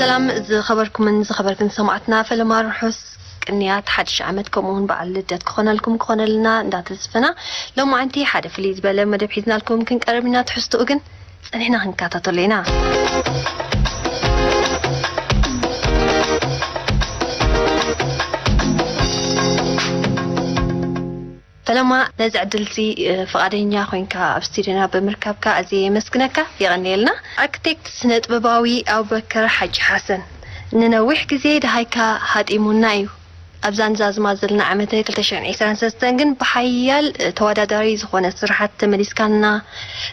ሰላም ዝኸበርኩምን ዝኸበርክን ሰማዕትና፣ ፈለማ ርሑስ ቅንያት ሓድሽ ዓመት፣ ከምኡ እውን በዓል ልደት ክኾነልኩም ክኾነልና እንዳተስፈና፣ ሎማዓንቲ ሓደ ፍልይ ዝበለ መደብ ሒዝናልኩም ክንቀርብ ኢና። ትሕዝትኡ ግን ጸኒሕና ክንከታተሎ ኢና። ፈለማ፣ ነዚ ዕድልዚ ፍቓደኛ ኮይንካ ኣብ ስቱድዮና ብምርካብካ ኣዝየ የመስግነካ። የቐንየልና። ኣርክቴክት ስነ ጥበባዊ ኣቡበከር ሓጂ ሓሰን፣ ንነዊሕ ግዜ ደሃይካ ሃጢሙና እዩ። ኣብዛ ንዛዝማ ዘለና ዓመተ ክልተ ሽሕን ዕስራን ሰለስተን ግን ብሓያል ተወዳዳሪ ዝኾነ ስራሓት ተመሊስካና፣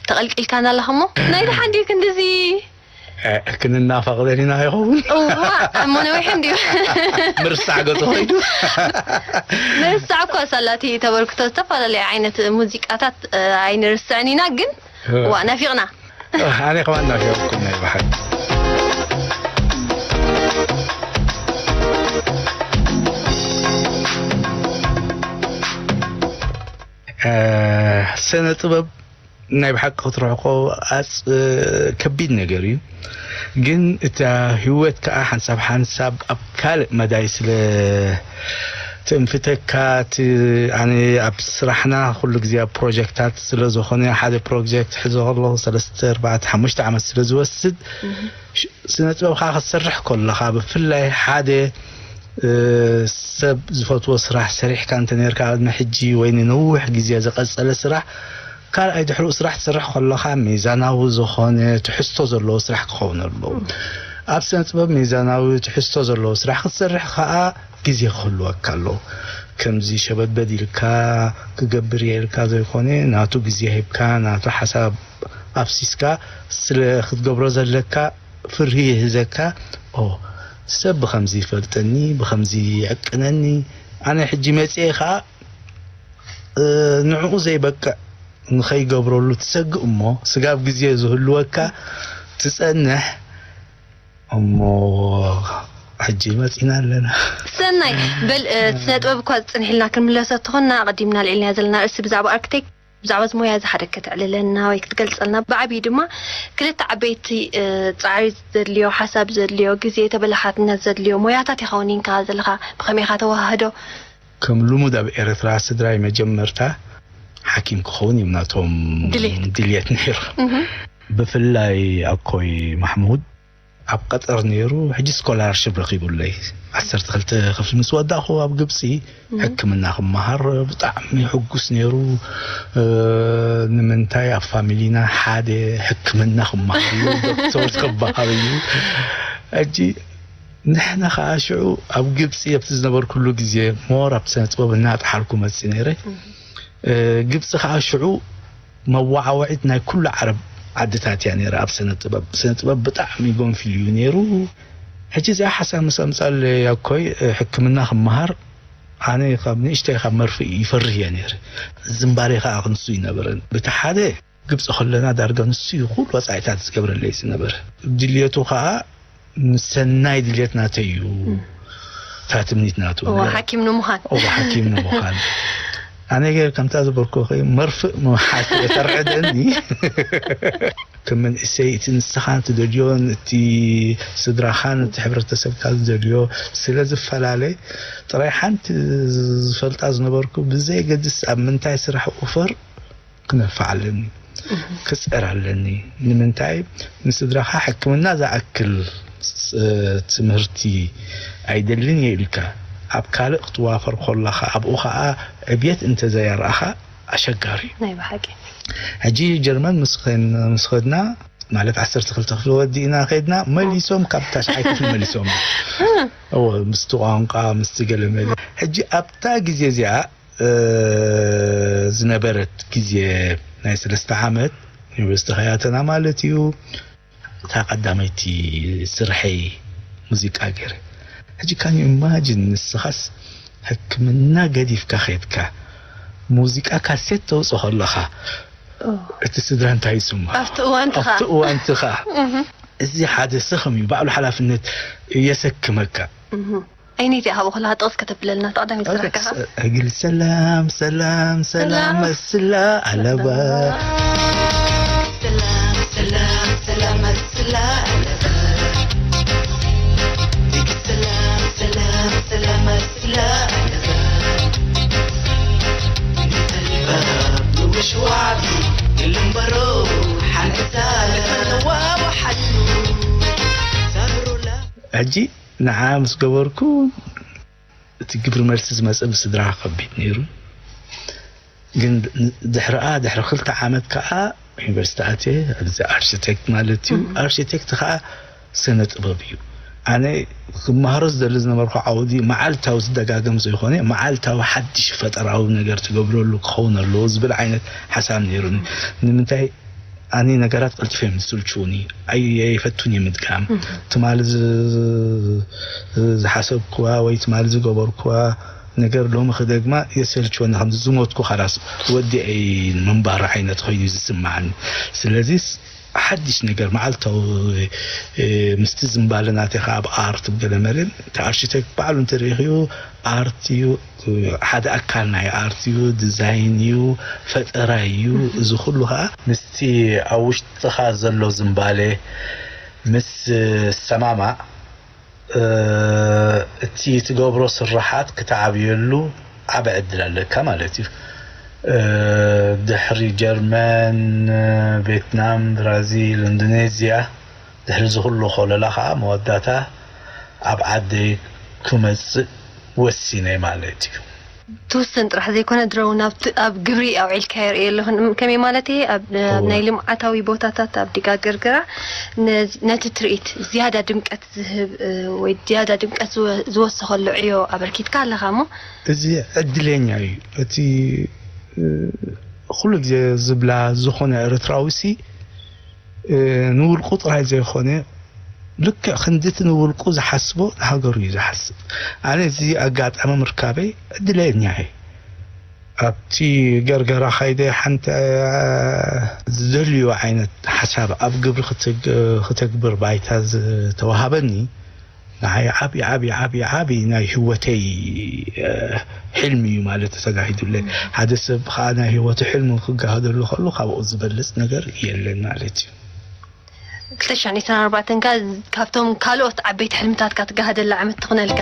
ተቐልቂልካና ኣለኻ እሞ፣ ናይ ደሓን ድዩ ክንድዚ? እ፣ ክንናፋቕ ደሊና ይኸውን? እዋ፣ እሞ ነዊሕ እንድዩ። ምርሳዕ ገጽ ኾይኑ። ምርሳዕ እኳ ሳላቲ ተበርክቶ ዝተፈላለየ ዓይነት ሙዚቃታት፣ እ፣ ኣይንርስዕን ኢና፣ ግን እ። እዋ፣ ናፊቕና። እ፣ ኣነ ከማን ናፊቕኩም ናይ ብሓቂ። እ፣ ስነ ጥበብ ናይ ብሓቂ ክትርሕቆ ኣጽ-፣ ከቢድ ነገር እዩ። ግን እታ ህይወት ከኣ ሓንሳብ ሓንሳብ ኣብ ካልእ መዳይ ስለ ትእንፍተካ፣ እቲ ኣነ ኣብ ስራሕና ኩሉ ግዜ ኣብ ፕሮጀክታት ስለ ዝኾነ፣ ሓደ ፕሮጀክት ሕዞ ከለኹ ሰለስተ፣ ኣርባዕተ፣ ሓሙሽተ ዓመት ስለ ዝወስድ፣ እህ። ሽ-፣ ስነ ጥበብ ከኣ ክትሰርሕ ከለኻ፣ ብፍላይ ሓደ፣ እ፣ ሰብ ዝፈትዎ ስራሕ ሰሪሕካ እንተ ነርካ፣ ቅድሚ ሕጂ ወይ ንነዊሕ ግዜ ዝቐጸለ ስራሕ፣ ካልኣይ ድሕሪኡ ስራሕ ትሰርሕ ከለኻ፣ ሚዛናዊ ዝኾነ ትሕዝቶ ዘለዎ ስራሕ ክኸውን ኣለዎ። ኣብ ስነ ጥበብ ሚዛናዊ ትሕዝቶ ዘለዎ ስራሕ ክትሰርሕ ከኣ ግዜ ክህልወካ ኣለዎ። ከምዚ ሸበድበድ ኢልካ ክገብር እየ ኢልካ ዘይኮነ፣ ናቱ ግዜ ሂብካ፣ ናቱ ሓሳብ ኣፍሲስካ ስለ ክትገብሮ ዘለካ ፍርሂ ይህዘካ። ኦ፣ ሰብ ብኸምዚ ይፈልጠኒ፣ ብኸምዚ ይዕቅነኒ፣ ኣነ ሕጂ መጽኤ ከኣ፣ እ፣ ንዕኡ ዘይበቅዕ ንኸይገብረሉ ትሰግእ እሞ፣ ስጋብ ግዜ ዝህልወካ ትጸንሕ እሞ፣ ሕጂ መጺና ኣለና። ሰናይ፣ በል፣ እ፣ ስነ ጥበብ እኳ ዝጽንሕ ኢልና ክንምለሶ እንተኾንና፣ ኣቐዲምና ኣልዒልናዮ ዘለና ርእሲ ብዛዕባ ኣርክቴክት፣ ብዛዕባ እዚ ሞያ እዚ ሓደ ከተዕልለና ወይ ክትገልጸልና፣ ብዓብዩ ድማ ክልተ ዓበይቲ፣ እ፣ ጻዕሪ ዘድልዮ፣ ሓሳብ ዘድልዮ፣ ግዜ፣ ተበላሓትነት ዘድልዮ ሞያታት ኢኻ ወኒንካ ዘለኻ። ብኸመይ ኢኻ ተወሃህዶ? ከም ልሙድ ኣብ ኤርትራ ስድራይ መጀመርታ ሓኪም ክኸውን እዮም ናቶም ድሌት። ድልየት ነይሩ። እህ። ብፍላይ ኣኮይ ማሕሙድ ኣብ ቀጠር ነይሩ፣ ሕጂ ስኮላርሽፕ ረኺቡለይ። ዓሰርተ ክልተ ክፍሊ ምስ ወዳእኹ ኣብ ግብጺ ሕክምና ክመሃር ብጣዕሚ ሕጉስ ነይሩ። እ፣ ንምንታይ ኣብ ፋሚሊና ሓደ ሕክምና ክመሃር እዩ፣ ዶክተር ክበሃል እዩ። ሕጂ ንሕና ከኣ ሽዑ ኣብ ግብጺ ኣብቲ ዝነበርኩሉ ግዜ ሞር ኣብቲ ስነ ጥበብ እናጠሓልኩ መጺእ ነይረ። እ፣ ግብጺ ከኣ ሽዑ መወዓውዒት ናይ ኩሉ ዓረብ ዓድታት እያ ነይራ ኣብ ስነ ጥበብ። ስነ ጥበብ ብጣዕሚ ጎንፊል እዩ ነይሩ። ሕጂ እዚኣ ሓሳብ ምስ ኣምጻለይ ኣኮይ፣ እ፣ ሕክምና ክመሃር ኣነ ካብ ንእሽተይ ካብ መርፍእ ይፈርህ እየ ነይረ። ዝምባሌ ከኣ ክንሱ ይነበረን። ብቲ ሓደ ግብጺ ከለና ዳርጋ ንሱ እዩ ኩሉ ወጻኢታት ዝገብረለይ ዝነበረ። ድልየቱ ከኣ ንሰናይ ድልየት ናተይ እዩ። እም። እታ ትምኒት ናቱ እዋ፣ ነይራ። ሓኪም ንምዃን። እዋ፣ ሓኪም ንምዃን። ኣነ ገይር ከምታ ዝበልኩኺ መርፍእ ምውሓስ የተርዕደኒ። ከም መንእሰይ እቲ ንስኻን ትደልዮን እቲ ስድራኻን እቲ ሕብረተሰብካ ዝደልዮ ስለ ዝፈላለ ጥራይ ሓንቲ ዝፈልጣ ዝነበርኩ ብዘየገድስ ኣብ ምንታይ ስራሕ ኡፈር ክነፍዕ ኣለኒ፣ እህ። ክጽዕር ኣለኒ። ንምንታይ ንስድራኻ ሕክምና ዝኣክል ስ-፣ ትምህርቲ ኣይደልን እየ ኢልካ ኣብ ካልእ ክትዋፈር ከለኻ ኣብኡ ኸኣ ዕብየት እንተዘየርኣኻ ኣሸጋሪ እዩ። ናይ ብሓቂ ሕጂ ጀርመን ምስ ኸን- ምስ ኸድና ማለት ዓሰርተ ክልተ ክፍሊ ወዲእና ኸድና መሊሶም ካብ ታሽዓይ ክፍሊ መሊሶም እዎ ምስቲ ቋንቋ ምስቲ ገለመለ ሕጂ ኣብታ ግዜ እዚኣ እ፣ ዝነበረት ግዜ ናይ ሰለስተ ዓመት ዩኒቨርሲቲ ኸያተና ማለት እዩ እታ ቀዳመይቲ ስርሐይ ሙዚቃ ገይረ ሕጂ ካን ኢማጂን ንስኻስ ሕክምና ገዲፍካ ኸድካ ሙዚቃ ካሴት ተውፅእ ከለኻ እቲ ስድራ እንታይ ይስምዖ ኣብቲ እዋንትኻ ኣብቲ እዋንትኻ እዚ ሓደ ሰኽም እዩ ባዕሉ ሓላፍነት የሰክመካ ኣይነይቲ ኢኻ ብኹላ ጥቕስ ከተብለልና ተቐዳሚት ስራሕካ እግል ሰላም ሰላም ሰላም መስላ ኣለባ ሰላም ሰላም ሰላም መስላ ኣለባ ሰላም ሰላም ሰላም መስላ ኣለባ ምሽ ዋቢ ግልምበሮ ሓንሳ ለፈለዋ ወሓዩ ሰብሩላ ሕጂ ንዓ ምስ ገበርኩ እቲ ግብሪ መልሲ ዝመፀ ብስድራ ከቢድ ነይሩ ግን ድሕሪኣ ድሕሪ ክልተ ዓመት ከዓ ዩኒቨርሲቲ ኣትየ ኣብዚ ኣርሽቴክት ማለት እዩ ኣርሽቴክት ከዓ ስነ ጥበብ እዩ ኣነ ክመሃሮ ዝደሊ ዝነበርኩ ዓውዲ መዓልታዊ ዝደጋገም ዘይኮነ መዓልታዊ ሓድሽ ፈጠራዊ ነገር ትገብረሉ ክኸውን ኣለዎ ዝብል ዓይነት ሓሳብ ነይሩኒ ንምንታይ ኣነ ነገራት ቀልጢፈ እዮም ዝስልችውኒ ኣይፈቱን እየ ምድጋም ትማሊ ዝሓሰብኩዋ ወይ ትማሊ ዝገበርኩዋ ነገር ሎሚ ክደግማ የሰልችወኒ ከምዚ ዝሞትኩ ካላስ ወዲአይ ምንባር ዓይነት ኮይኑ እዩ ዝስማዓኒ ስለዚስ ሓድሽ ነገር መዓልታዊ ምስቲ ዝምባለ ናተይ ከዓ ኣብ ኣርት ገለመለ እቲ ኣርሽቴክት ባዕሉ እንተሪኢኽዩ ኣርት እዩ ሓደ ኣካል ናይ ኣርት እዩ ዲዛይን እዩ ፈጠራ እዩ እዚ ኩሉ ከዓ ምስቲ ኣብ ውሽጥኻ ዘሎ ዝምባለ ምስ ሰማማዕ እቲ ትገብሮ ስራሓት ክተዓብየሉ ዓቢ ዕድል ኣለካ ማለት እዩ። ድሕሪ ጀርመን፣ ቬትናም፣ ብራዚል፣ ኢንዶኔዝያ ድሕሪ እዚ ኩሉ ኮለላ ከዓ መወዳእታ ኣብ ዓደይ ክመፅእ ወሲነ ማለት እዩ። ትውስን ጥራሕ ዘይኮነ ድረው ናብ ኣብ ግብሪ ኣውዒልካ የርእየ ኣለኹ። ከመይ ማለት እየ? ኣብ ናይ ልምዓታዊ ቦታታት ኣብ ዲጋ ገርገራ ነቲ ትርኢት ዝያዳ ድምቀት ዝህብ ወይ ዝያዳ ድምቀት ዝወሰኸሉ ዕዮ ኣበርኪትካ ኣለኻ እሞ እዚ ዕድለኛ እዩ እቲ ኩሉ ግዜ ዝብላ ዝኾነ ኤርትራዊ ሲ ንውልቁ ጥራይ ዘይኮነ ልክዕ ክንድቲ ንውልቁ ዝሓስቦ ንሃገሩ እዩ ዝሓስብ ኣነ እዚ ኣጋጣሚ ምርካበይ ዕድለኛ እየ ኣብቲ ገርገራ ኸይደ ሓንቲ ዝደልዮ ዓይነት ሓሳብ ኣብ ግብሪ ክተግብር ባይታ ዝተዋሃበኒ ንዓይ ዓብዪ ዓብዪ ዓብዪ ዓብዪ ናይ ህይወተይ ሕልሚ እዩ ማለት ተጋሂዱለይ ሓደ ሰብ ከዓ ናይ ህይወቱ ሕልሚ ክጋህደሉ ከሎ ካብኡ ዝበልፅ ነገር የለን ማለት እዩ ክልተ ሺሕ ዕስራን ኣርባዕተን ካ ካብቶም ካልኦት ዓበይቲ ሕልምታትካ ትጋሃደላ ዓመት ትኾነልካ።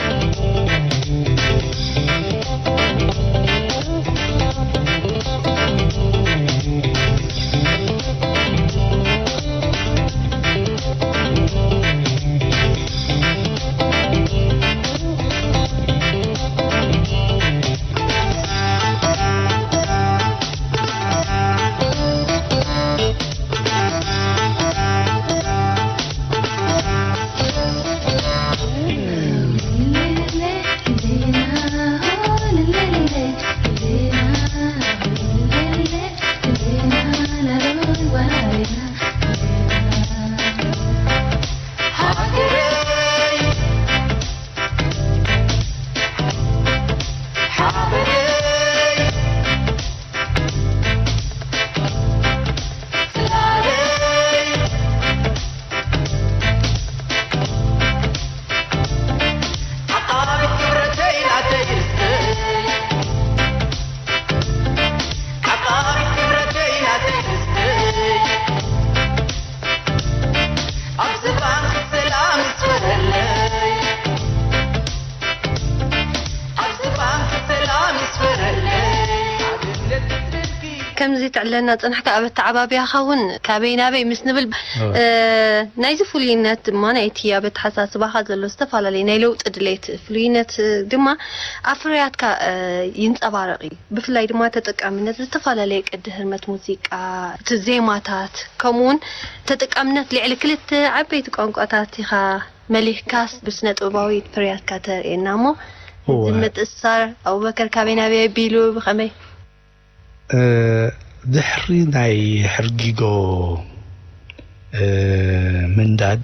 ተዕለና ጽናሕካ ኣብ ኣተዓባብያኻ እውን ካበይ ናበይ ምስ ንብል፣ እ፣ ናይዚ ፍሉይነት ድማ ናይቲ ኣብ ኣተሓሳስባኻ ዘሎ ዝተፈላለየ ናይ ለውጢ ድሌት ፍሉይነት፣ እ፣ ድማ ኣብ ፍርያትካ፣ እ፣ ይንጸባረቕ እዩ። ብፍላይ ድማ ተጠቃምነት ዝተፈላለየ ቅዲ ህርመት ሙዚቃ፣ እቲ ዜማታት፣ ከምኡውን ተጠቃምነት ልዕሊ ክልተ ዓበይቲ ቋንቋታት ኢኻ መሊኽካስ ብስነ ጥበባዊ ፍርያትካ ተርእየና እሞ፣ እዚ እወ። ምጥሳር ኣቡበከር ካበይ ናበይ ኣቢሉ ብኸመይ? እ፣ ድሕሪ ናይ ሕርጊጎ፣ እ፣ ምንዳድ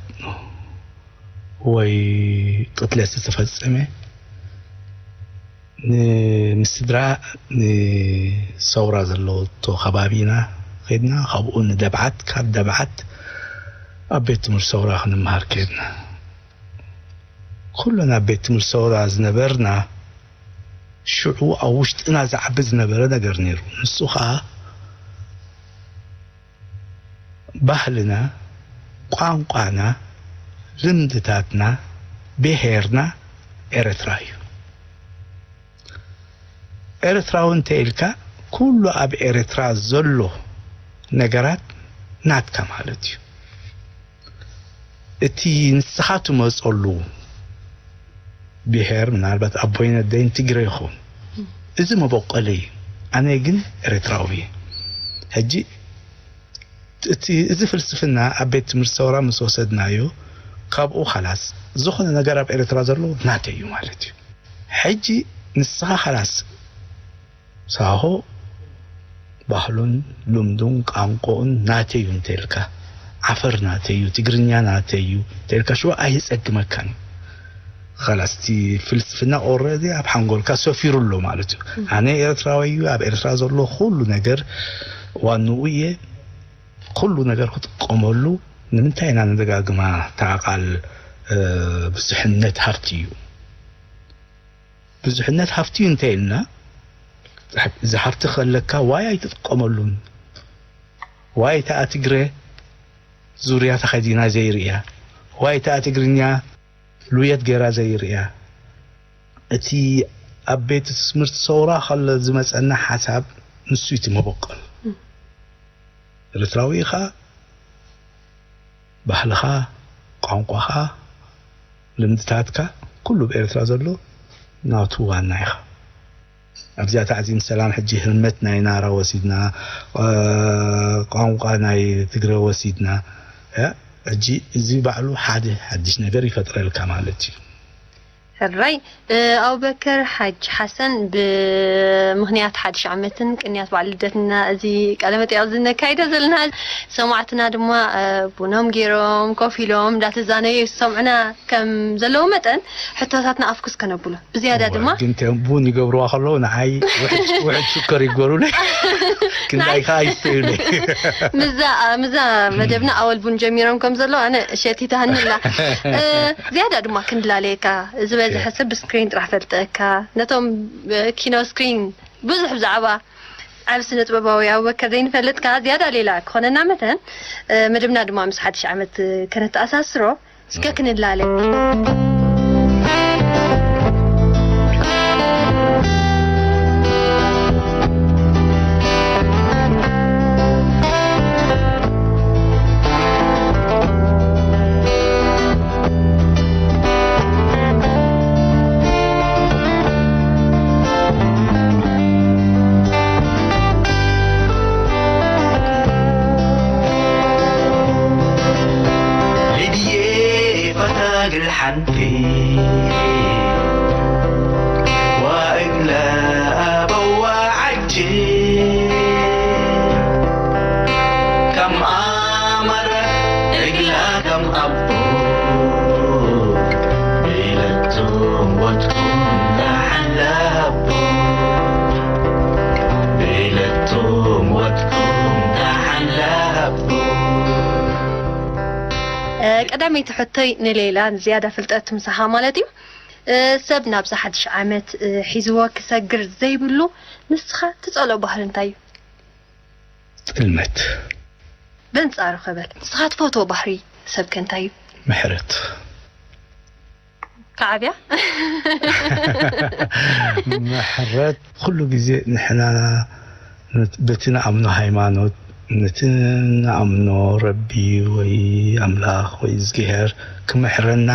ወይ ቅትለት ዝተፈጸመ፣ ን-፣ ምስ ስድራ ንሰውራ ዘለወቶ ከባቢ ኢና ኸድና። ካብኡ ንደብዓት፣ ካብ ደብዓት ኣብ ቤት ትምህርቲ ሰውራ ክንመሃር ከድና። ኩልና ኣብ ቤት ትምህርቲ ሰውራ ዝነበርና፣ ሽዑ ኣብ ውሽጥና ዝዓቢ ዝነበረ ነገር ነይሩ። ንሱ ኸኣ ባህልና፣ ቋንቋና፣ ልምድታትና፣ ብሄርና ኤርትራ እዩ። ኤርትራዊ እንተ ኢልካ፣ ኩሉ ኣብ ኤርትራ ዘሎ ነገራት ናትካ ማለት እዩ። እቲ ንስኻ ትመጸሉ ብሄር፣ ምናልባት ኣቦይን ኣደይን ትግረ ይኸውን። እዚ መበቆለይ እዩ። ኣነ ግን ኤርትራዊ እየ። ሕጂ እቲ፣ እዚ ፍልስፍና ኣብ ቤት ትምህርቲ ሰውራ ምስ ወሰድናዮ፣ ካብኡ ኻላስ ዝኾነ ነገር ኣብ ኤርትራ ዘሎ ናተይ እዩ ማለት እዩ። ሕጂ ንስኻ ኻላስ ሳሆ ባህሉን ልምዱን ቋንቋኡን ናተይ እዩ እንተኢልካ፣ ዓፈር ናተይ እዩ፣ ትግርኛ ናተይ እዩ እንተኢልካ፣ ሽዑ ኣየጸግመካን እዩ። ኻላስ እቲ ፍልስፍና ኦረዲ ኣብ ሓንጎልካ ሰፊሩ ኣሎ ማለት እዩ። ኣነ ኤርትራዊ እዩ፣ ኣብ ኤርትራ ዘሎ ኩሉ ነገር ዋንኡ እየ፣ ኩሉ ነገር ክጥቀመሉ። ንምንታይ ኢና ንደጋግማ እታ ቃል፣ እ፣ ብዙሕነት ሃብቲ እዩ። ብዙሕነት ሃብቲ እዩ እንተ ኢልና፣ እዚ ሃብቲ ከለካ ዋይ ኣይትጥቀመሉን? ዋይ እታ ትግረ ዙርያ ተኸዲና ዘይርእያ? ዋይ እታ ትግርኛ ሉየት ገይራ ዘይርእያ? እቲ ኣብ ቤት ትምህርቲ ሰውራ ከሎ ዝመጸና ሓሳብ ንሱ እዩ እቲ መበቆል። ኤርትራዊ ኢኻ፣ ባህልኻ፣ ቋንቋኻ፣ ልምድታትካ፣ ኩሉ ብኤርትራ ዘሎ ናቱ ዋና ኢኻ። ኣብዚኣ ታዕዚም ሰላም ሕጂ ህርመት ናይ ናራ ወሲድና፣ እ፣ ቋንቋ ናይ ትግረ ወሲድና፣ እ፣ ሕጂ እዚ ባዕሉ ሓደ ሓድሽ ነገር ይፈጥረልካ ማለት እዩ። ሕራይ፣ እ፣ ኣቡበከር ሓጅ ሓሰን፣ ብምኽንያት ሓድሽ ዓመትን ቅንያት በዓል ልደትና እዚ ቃለ መጠይቕ እዚ ነካይዶ ዘለና፣ ሰማዕትና ድማ፣ እ፣ ቡኖም ገይሮም ኮፍ ኢሎም እንዳተዛነዩ ዝሰምዑና ከም ዘለዉ መጠን፣ ሕቶታትና ኣፍኩስ ከነብሎ። ብዝያዳ እወ፣ ድማ ግን እቶም ቡን ይገብርዋ ከለዉ ንዓይ ውሕድ፣ ውሕድ ሽኮር ይግበሩለይ። ክንዳይ ንዓይ ከኣ ይስተዩለይ። ምዛ፣ ምዛ መደብና ኣወል ቡን ጀሚሮም ከም ዘለዉ ኣነ ሸቲታኒ ኣላ። እ፣ ዝያዳ ድማ ክንድላለየካ፣ ዝበዝሐ ኦኬ። ሰብ ብስክሪን ጥራሕ ፈልጠካ። ነቶም፣ እ፣ ኪኖ ስክሪን ብዙሕ ብዛዕባ ዓቢ ስነ ጥበባዊ ኣቡበከር ዘይንፈልጥ ከኣ ዝያዳ ሌላ ክኾነና መተን፣ እ፣ መደብና ድማ ምስ ሓድሽ ዓመት፣ እ፣ ከነተኣሳስሮ። እስከ ክንላለ። ልድየ ፈታግል ሓንቲ ዋእግላ ኣበዋ ዓጅ ከም ኣመረ እግላ ከም ኣቦ ብለቱም ወትኩም ዳሓን ላቦ ብለቱም ወትኩም ዳሓን ላቦ። እ፣ ቀዳመይቲ ሕቶይ ንሌላ ንዝያዳ ፍልጠት ምሳኻ ማለት እዩ። እ፣ ሰብ ናብዚ ሓድሽ ዓመት፣ እ፣ ሒዝዎ ክሰግር ዘይብሉ ንስኻ ትጸልኦ ባህሪ እንታይ እዩ? ጥልመት። በንጻሩ ከበል ንስኻ ትፈትዎ ባህሪ ሰብከ እንታይ እዩ? ምሕረት። ከዓብያ? ምሕረት። ኩሉ ግዜ ንሕና በቲ ንኣምኖ ሃይማኖት፣ ነቲ ንኣምኖ ረቢ ወይ ኣምላኽ ወይ እዝግሄር ክምሕረና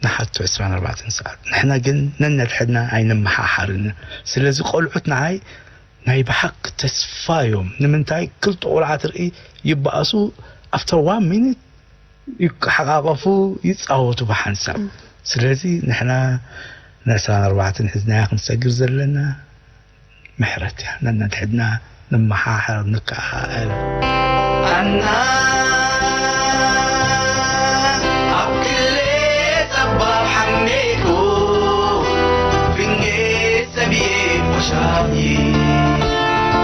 ንሓቶ ዕስራን ኣርባዕተን ሰዓት። ንሕና ግን ነነድሕድና ኣይንመሓሓርን ኢና። ስለዚ ቆልዑት ንዓይ ናይ ብሓቂ ተስፋ እዮም። ንምንታይ ክልተ ቆልዓ ትርኢ ይበኣሱ፣ after one minute ይሓቓቐፉ፣ ይጻወቱ ብሓንሳብ። ስለዚ ንሕና ንዕስራን ኣርባዕተን ሒዝናያ ክንሰግር ዘለና ምሕረት እያ። ነነድሕድና ንመሓሓር፣ ንከኣል። ኣና ኣብ ክሌ ጸባብ ሓሜኮ፣ ብኔ ሰብዬ ቆሻሚ፣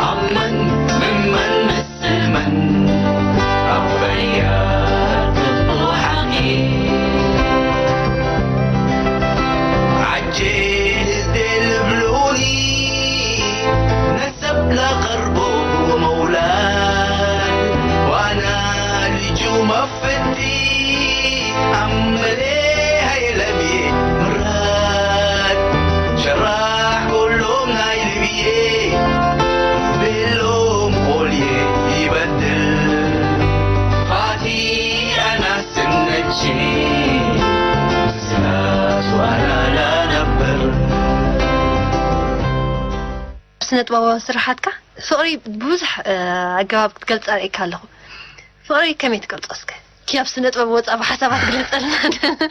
ኣመን ምመን ምስመን፣ ኣብ ፈያ ጽቡቕ ሓቂ። ዓጄ ህዝቤ ልብሉኒ፣ ነሰብ ላቐርቦ መውላድ፣ ዋና ልጁ መፍቲ፣ ኣመሌ ሃይለብዬ ምራት፣ ሸራሕ ኩሎም ናይ ልብዬ፣ ቤሎም ቆልዬ ይበድል፣ ፋቲ ኣናስ ስነቺ፣ ስላስ ዋላ ላነብር። ስነ ጥበባዊ ስርሓትካ ፍቕሪ ብብዙሕ፣ እ፣ ኣገባብ ክትገልጻ ርእየካ ኣለኹ። ፍቕሪ ከመይ ትገልጾ እስከ? ኪ ኣብ ስነ ጥበብ ወጻ ብሓሳባት ግለጸልና።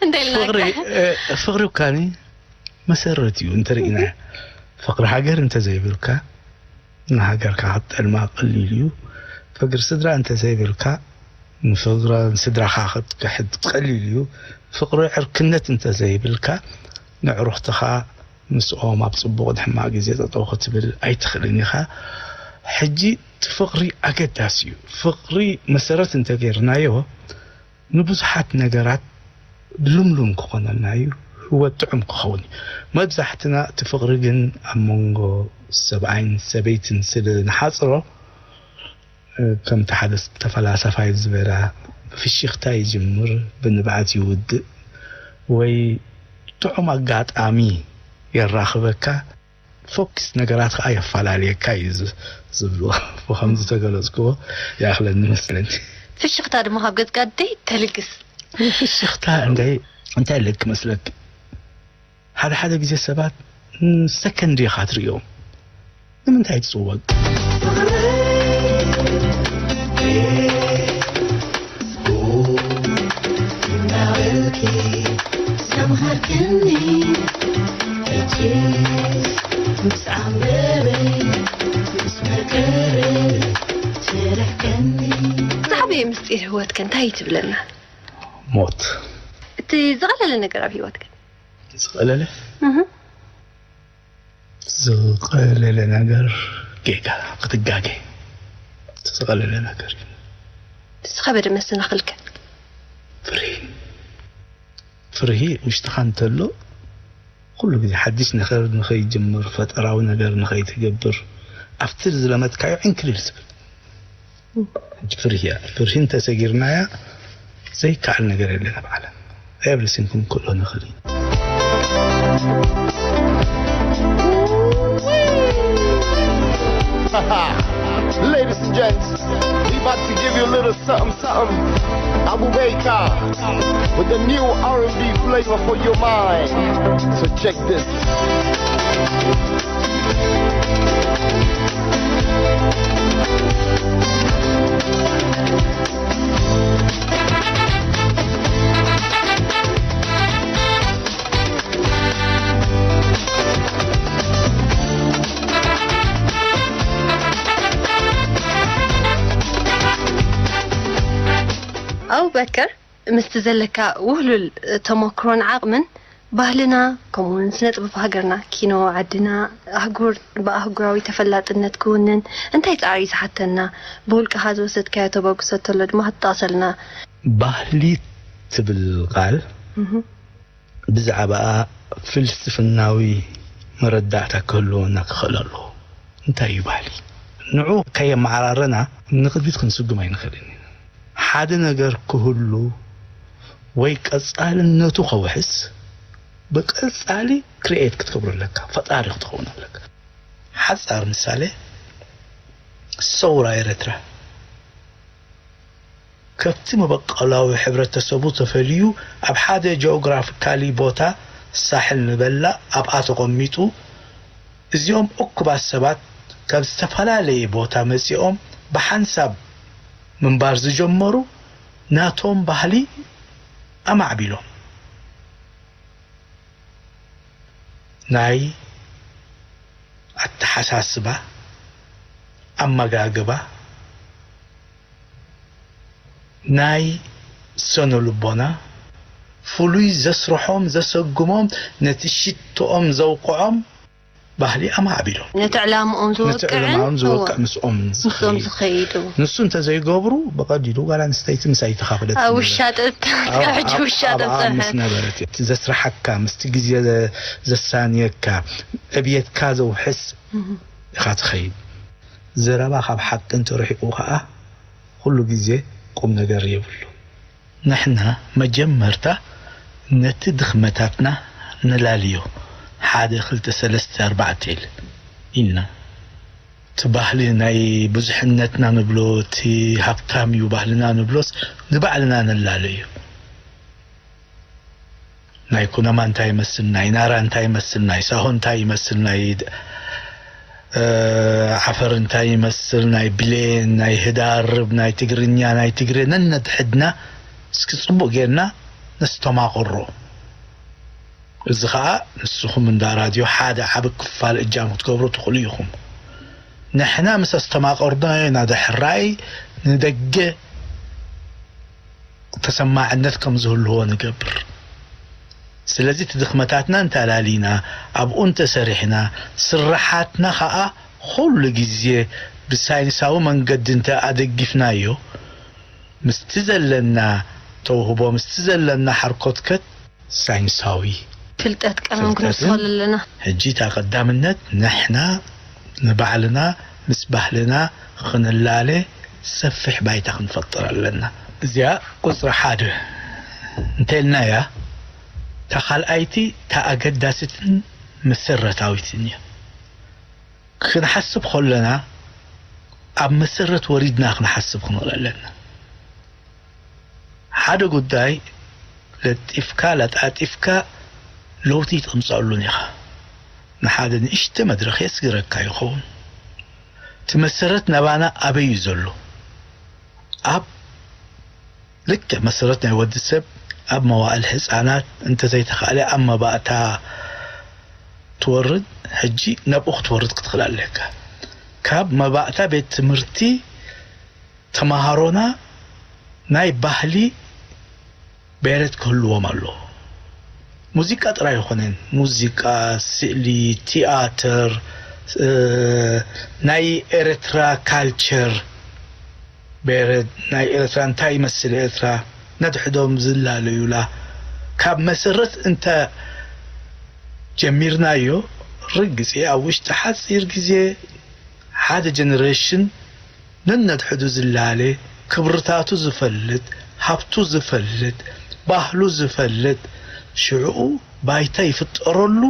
እንደ ኢልና ፍቕሪ፣ እ፣ ፍቕሪ እኳኒ መሰረት እዩ እንተ ርኢናዮ። ፍቕሪ ሃገር እንተ ዘይብልካ፣ ንሃገርካ ክትጠልማ ቀሊል እዩ። ፍቕሪ ስድራ እንተ ዘይብልካ፣ ንፍቕሪ ስድራኻ ክትክሕድ ቀሊል እዩ። ፍቕሪ ዕርክነት እንተ ዘይብልካ፣ ንዕሩኽትኻ ምስኦም ኣብ ጽቡቕን ሕማቕ ግዜ ጠጠው ክትብል ኣይትኽእልን ኢኻ። ሕጂ እቲ ፍቕሪ ኣገዳሲ እዩ። ፍቕሪ መሰረት እንተ ጌርናዮ፣ ንብዙሓት ነገራት ልምሉም ክኾነልና እዩ፣ ህይወት ጥዑም ክኸውን እዩ። መብዛሕትና እቲ ፍቕሪ ግን ኣብ መንጎ ሰብኣይን ሰበይትን ስለ ንሓጽሮ፣ ከምቲ ሓደ ተፈላሳፋይ ዝበላ፣ ብፍሽኽታ ይጅምር፣ ብንብዓት ይውድእ፣ ወይ ጥዑም ኣጋጣሚ የራኽበካ፣ ፎክስ ነገራት ከኣ የፈላልየካ እዩ ዝ-፣ ዝብልዎ። ብኸምዚ ተገለጽክዎ ይኣኽለኒ መስለኒ። ፍሽኽታ ድማ ካብ ገጽካ ደይ ተልግስ። ፍሽኽታ እንደ-፣ እንታይ ኢለ ክመስለኪ? ሓደ ሓደ ግዜ ሰባት ንሰከንድ ኢኻ ትርእዮም። ንምንታይ ትጽወግ? እናበልኪ ዘምሃርክኒ፣ ሕጂ ምስ ዓንበበይ፣ ምስ መቀረ ትልሕቀኒ። ዝዓበየ ምስጢር ህይወትከ እንታይ እዩ ትብለና? ሞት። እቲ ዝቐለለ ነገር ኣብ ህይወትከ? ዝቐለለ? እህ። ዝቐለለ ነገር ጌጋ፣ ክትጋገ። ዝቐለለ ነገር እዩ። እቲ ዝኸበደ መሰናኽልከ? ፍርሂ። ፍርሂ ውሽጥኻ እንተሎ፣ ኩሉ ግዜ ሓድሽ ነገር ንኸይጅምር፣ ፈጠራዊ ነገር ንኸይትገብር፣ ኣብቲ ዝለመድካዮ ዕንክሊል ትብል። ሕጂ ፍርሂ እያ። ፍርሂ እንተሰጊርናያ ዘይከኣል ነገር የለን ኣብ ዓለም። Everything ክንክእሎ ንኽእል ኢና። Ladies and gents, we about to give you a little something, something. Abu Baker with the new R and B flavor for your mind. So check this. ኣቡበከር፣ ምስቲ ዘለካ ውህሉል ተመክሮን ዓቕምን፣ ባህልና፣ ከምኡውን ስነ ጥበብ ሃገርና፣ ኪኖ ዓድና፣ ኣህጉር ብኣህጉራዊ ተፈላጥነት ክውንን እንታይ ጻዕሪ እዩ ዝሓተና? ብውልቅኻ ዝወሰድካዮ ተበግሶ እንተሎ ድማ ክትጠቕሰልና። ባህሊ ትብል ቃል እህ። ብዛዕባኣ ፍልስፍናዊ መረዳእታ ክህልወና ክኽእል ኣለዎ። እንታይ እዩ ባህሊ? ንዑ ከየመዓራረና ንቕድሚት ክንስጉም ኣይንኽእልን ኢና። ሓደ ነገር ክህሉ ወይ ቀጻልነቱ ከውሕስ፣ ብቀጻሊ ክሪኤት ክትገብሮ ኣለካ፣ ፈጣሪ ክትኸውን ኣለካ። ሓጻር ምሳሌ፣ ሰውራ ኤረትራ። ከብቲ መበቆላዊ ሕብረተሰቡ ተፈልዩ ኣብ ሓደ ጀኦግራፊካሊ ቦታ ሳሕል ንበላ ኣብኣ ተቐሚጡ፣ እዚኦም እኩባት ሰባት ካብ ዝተፈላለየ ቦታ መጺኦም ብሓንሳብ ምንባር ዝጀመሩ ናቶም ባህሊ ኣማዕቢሎም። ናይ ኣተሓሳስባ፣ ኣመጋግባ፣ ናይ ስነ ልቦና ፍሉይ ዘስርሖም፣ ዘሰጉሞም፣ ነቲ ሽቶኦም ዘውቅዖም ባህሊ ኣማዕቢሎም። ነቲ ዕላምኦም ነቲ ዝወቅዕን ዕላማኦም ዝወቅዕ እዎ፣ ምስኦም ምስኦም ዝኸይድ። ዝኸይድ እዎ። ንሱ እንተዘይገብሩ ብቐሊሉ ጓል ኣንስተይቲ ምስ ኣይተኻፈለት ኣብ ትነብር። ውሻጥብታ፣ ኣብ- ካብ ሕጂ ኣብ- ውሻጥብ ኣብኣ ምስ ጸንሐት። ነበረት እቲ ዘስርሓካ፣ ምስቲ ግዜ ዘ- ዘሳንየካ፣ ዕብየትካ ዘውሕስ እህ። ኢኻ ትኸይድ። ዘረባ ካብ ሓቂ እንተርሒቑ ኸኣ ኩሉ ግዜ ቁም ነገር የብሉ። ንሕና መጀመርታ ነቲ ድኽመታትና ንላልዮ፣ ሓደ፣ ክልተ፣ ሰለስተ፣ ኣርባዕተ ኢል- ኢልና። እቲ ባህሊ ናይ ብዙሕነትና ንብሎ፣ እቲ ሃብታም እዩ ባህልና ንብሎስ ንባዕልና ንላሎ እዩ። ናይ ኩናማ እንታይ ይመስል፣ ናይ ናራ እንታይ ይመስል፣ ናይ ሳሆ እንታይ ይመስል፣ ናይ፣ እ፣ ዓፈር እንታይ ይመስል፣ ናይ ብሌን፣ ናይ ህዳርብ፣ ናይ ትግርኛ፣ ናይ ትግሬ ነነድሕድና እስኪ ጽቡቕ ጌርና ነስተማቕሮ። እዚ ኸኣ ንስኹም እንዳ ራድዮ ሓደ ዓቢ ክፋል እጃም ክትገብሩ ትኽእሉ ኢኹም። ንሕና ምስ ኣስተማቐርናዮ ኢና ድሕራይ ንደገ ተሰማዕነት ከም ዝህልዎ ንገብር። ስለዚ እቲ ድኽመታትና እንተላሊና፣ ኣብኡ እንተሰሪሕና፣ ስርሓትና ኸኣ ኩሉ ግዜ ብሳይንሳዊ መንገዲ እንተ ኣደጊፍናዮ፣ ምስቲ ዘለና ተውህቦ፣ ምስቲ ዘለና ሓርኮትከት ሳይንሳዊ ፍልጠት ቀመም ፍልጠትን ክንውስኸሉ ኣለና። ሕጂ እታ ቀዳምነት ንሕና ንባዕልና ምስ ባህልና ክንላለ ሰፊሕ ባይታ ክንፈጥር ኣለና። እዚኣ ቁጽሪ ሓደ እንተልናያ፣ እታ ካልኣይቲ እታ ኣገዳሲትን መሰረታዊትን እያ። ክንሓስብ ከለና ኣብ መሰረት ወሪድና ክንሓስብ ክንኽእል ኣለና። ሓደ ጉዳይ ለጢፍካ ለጣጢፍካ ለውጢ ኣይተምጽኣሉን ኢኻ። ንሓደ ንእሽተ መድረኽ የስግረካ ይኸውን። እቲ መሰረት ናባና ኣበይ እዩ ዘሎ? ኣብ ልክዕ መሰረት ናይ ወዲ ሰብ ኣብ መዋእል ህጻናት፣ እንተዘይተኻእለ ኣብ መባእታ ትወርድ፣ ሕጂ ናብኡ ክትወርድ ክትኽእል ኣለካ። ካብ መባእታ ቤት ትምህርቲ ተመሃሮና ናይ ባህሊ ቤረት ክህልዎም ኣለዎ። ሙዚቃ ጥራይ ኣይኮነን፣ ሙዚቃ፣ ስእሊ፣ ቲያትር፣ እ፣ ናይ ኤርትራ ካልቸር፣ ቤረት ናይ ኤርትራ እንታይ ይመስል፣ ኤርትራ ነድሕዶም ዝላለዩላ ካብ መሰረት እንተ ጀሚርናዮ፣ ርግጽ ኣብ ውሽጢ ሓጺር ግዜ ሓደ ጀነሬሽን ነነድሕዱ ዝላለ፣ ክብርታቱ ዝፈልጥ፣ ሃብቱ ዝፈልጥ፣ ባህሉ ዝፈልጥ፣ ሽዕኡ ባይታ ይፍጠረሉ።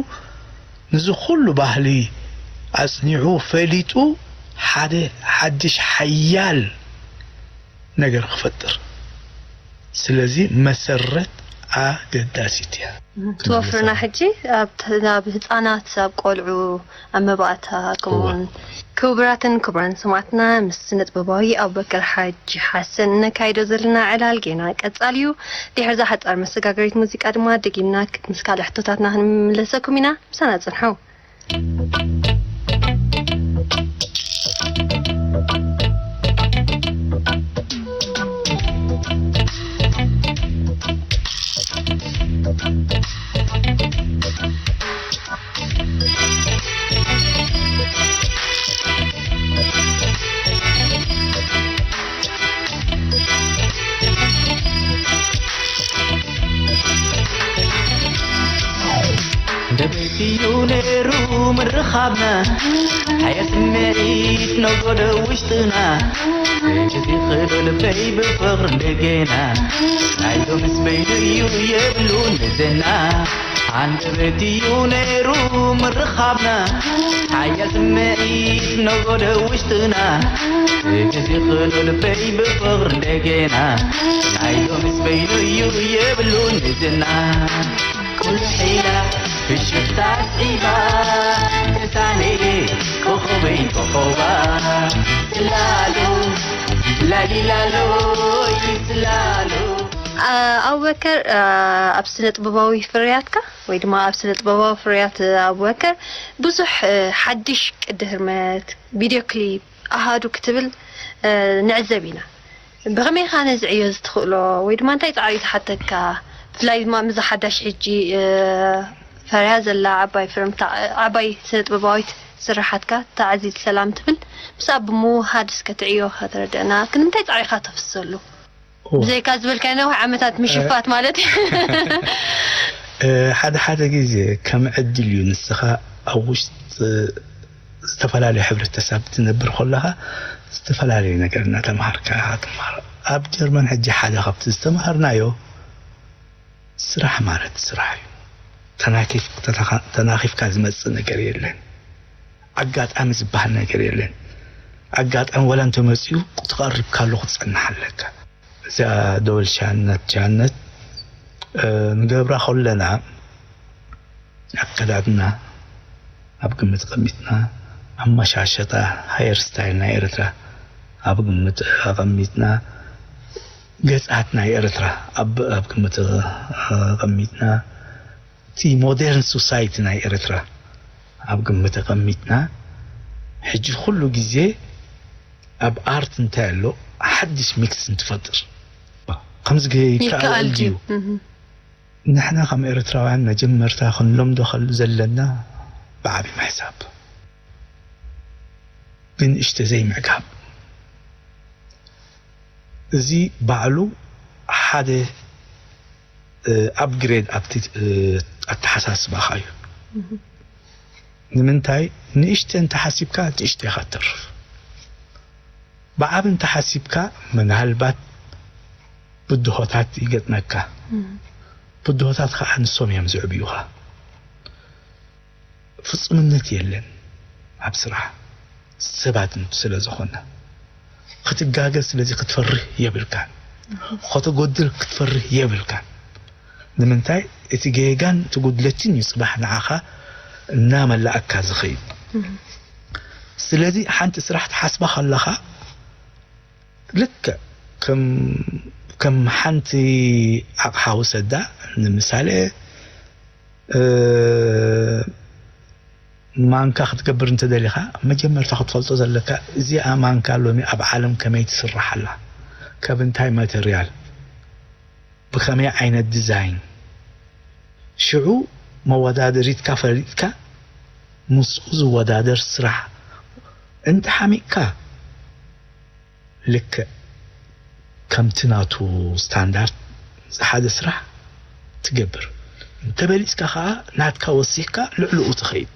ንዚ ኩሉ ባህሊ ኣጽኒዑ ፈሊጡ ሓደ ሓድሽ ሓያል ነገር ክፈጥር። ስለዚ መሰረት ኣገዳሲት እያ። ትወፍርና ሕጂ ኣብ ተ-፣ ኣብ ህጻናት፣ ኣብ ቆልዑ፣ ኣብ መባእታ፣ ከምኡውን እወ። ክቡራትን ክቡራን ሰማዕትና፣ ምስ ስነ ጥበባዊ ኣቡበከር ሓጂ ሓሰን እነካይዶ ዘለና ዕላል ጌና ቀጻሊ እዩ። ድሕሪ እዛ ሓጻር መሰጋገሪት ሙዚቃ ድማ ደጊምና ክ-፣ ምስ ካልእ ሕቶታትና ክንምለሰኩም ኢና። ምሳና ጽንሑ። እንደበይትዩ ነይሩ ምርኻብና፣ ሓያ ስምዒት ነጎደ ውሽጥና። ሕጂ ዚኽዶ ልበይ ብፍቕሪ እንደገና፣ ናይዞ ምስ በይኑ እዩ የብሉን ምዘና። ኣንደበት እዩ ነይሩ ምርኻብና፣ ሓያል ስምዒት ነጎደ ውሽጥና። እዚ ክሉ ልበይ ብፍቕሪ እንደገና፣ ናይ ሎምስ በይኑ እዩ የብሉን ዝና። ኩሉ ሒላ ፍሽኽታ ስዒባ፣ ተሳነየ ኮኸበይ ኮኸባ። ስላሉ ላሊላሎ ይስላሉ። ኣቡበከር፣ ኣብ ስነ ጥበባዊ ፍርያትካ ወይ ድማ ኣብ ስነ ጥበባዊ ፍርያት ኣቡበከር ብዙሕ ሓድሽ ቅዲ ህርመት፣ ቪድዮ ክሊፕ፣ ኣሃዱ ክትብል ንዕዘብ ኢና። ብኸመይ ኢኻ ነዚ ዕዮ እዚ ትኽእሎ? ወይ ድማ እንታይ ጻዕሪ እዩ ዝሓተካ? ብፍላይ ድማ ምስዛ ሓዳሽ ሕጂ ፈርያ ዘላ ዓባይ ፍርምታ፣ ዓባይ ስነ ጥበባዊት ስርሓትካ ተዓዚት ሰላም ትብል ምስኣ ብምውሃድ እስከ ትዕዮ ከተረድአና። ክንምንታይ ጻዕሪ ኢኻ ተፍስሰሉ? ብዘይካ ዝበልካዮ ነዊሕ ዓመታት ምሽፋት ማለት እዩ። ሓደ ሓደ ግዜ ከም ዕድል እዩ። ንስኻ ኣብ ውሽጢ ዝተፈላለዩ ሕብረተሰብ ትነብር ከለኻ ዝተፈላለዩ ነገር እናተምሃርካ ኢኻ ትምሃር። ኣብ ጀርመን ሕጂ ሓደ ካብቲ ዝተምሃርናዮ ስራሕ ማለት ስራሕ እዩ። ተናኪፍ- ተተኻ- ተናኺፍካ ዝመጽእ ነገር የለን። ኣጋጣሚ ዝበሃል ነገር የለን። ኣጋጣሚ ወላ እንተመጺኡ ክትቐርብ ካሎ ክትጸንሕ ኣለካ። እዚኣ ደወል ሻነት ጃነት ንገብራ ከለና ኣከዳድና ኣብ ግምት ኣቐሚጥና፣ ኣመሻሸጣ ሃየር ስታይል ናይ ኤርትራ ኣብ ግምት ኣቐሚጥና፣ ገጻት ናይ ኤርትራ ኣብ ኣብ ግምት ኣቐሚጥና፣ እቲ ሞደርን ሶሳይቲ ናይ ኤርትራ ኣብ ግምት ኣቐሚጥና፣ ሕጂ ኩሉ ግዜ ኣብ ኣርት እንታይ ኣሎ ሓድሽ ሚክስ እንትፈጥር ከምዚ ገ- ይከኣል ይከኣል ድዩ? ድዩ? እህ። ንሕና ከም ኤርትራውያን መጀመርታ ክንለምዶ ከል ዘለና ብዓቢ ምሕሳብ፣ ብንእሽተ ዘይምዕጋብ። እዚ ባዕሉ ሓደ ኣፕግሬድ ኣብቲ ኣተሓሳስባኻ እዩ። ንምንታይ ንእሽተ እንተሓሲብካ ንእሽተ ኢኻ ትተርፍ። ብዓቢ እንተሓሲብካ ምናልባት ብድሆታት ይገጥመካ። ብድሆታት ከዓ ንሶም እዮም ዝዕብዩኻ። ፍጹምነት የለን ኣብ ስራሕ ሰባት ስለ ዝኾና ክትጋገ ስለዚ ክትፈርህ የብልካን። ከተጎድል ክትፈርህ የብልካን። ንምንታይ እቲ ጌጋን እቲ ጉድለትን እዩ ጽባሕ ንዓኻ እናመላእካ ዝኸይድ። ስለዚ ሓንቲ ስራሕ ትሓስባ ከለኻ ልክዕ ከም ከም ሓንቲ ኣቕሓ ውሰዳ ንምሳሌ ማንካ ክትገብር እንተደሊኻ መጀመርታ ክትፈልጦ ዘለካ እዚኣ ማንካ ሎሚ ኣብ ዓለም ከመይ ትስራሕ ኣላ፣ ካብ እንታይ ማተርያል፣ ብኸመይ ዓይነት ዲዛይን፣ ሽዑ መወዳደሪትካ ፈሊጥካ ምስኡ ዝወዳደር ስራሕ እንተሓሚቕካ ልክዕ ከምቲ ናቱ ስታንዳርድ ዝሓዘ ስራሕ ትገብር። እንተበሊጽካ ከኣ ናትካ ወሲኽካ ልዕልኡ ትኸይድ።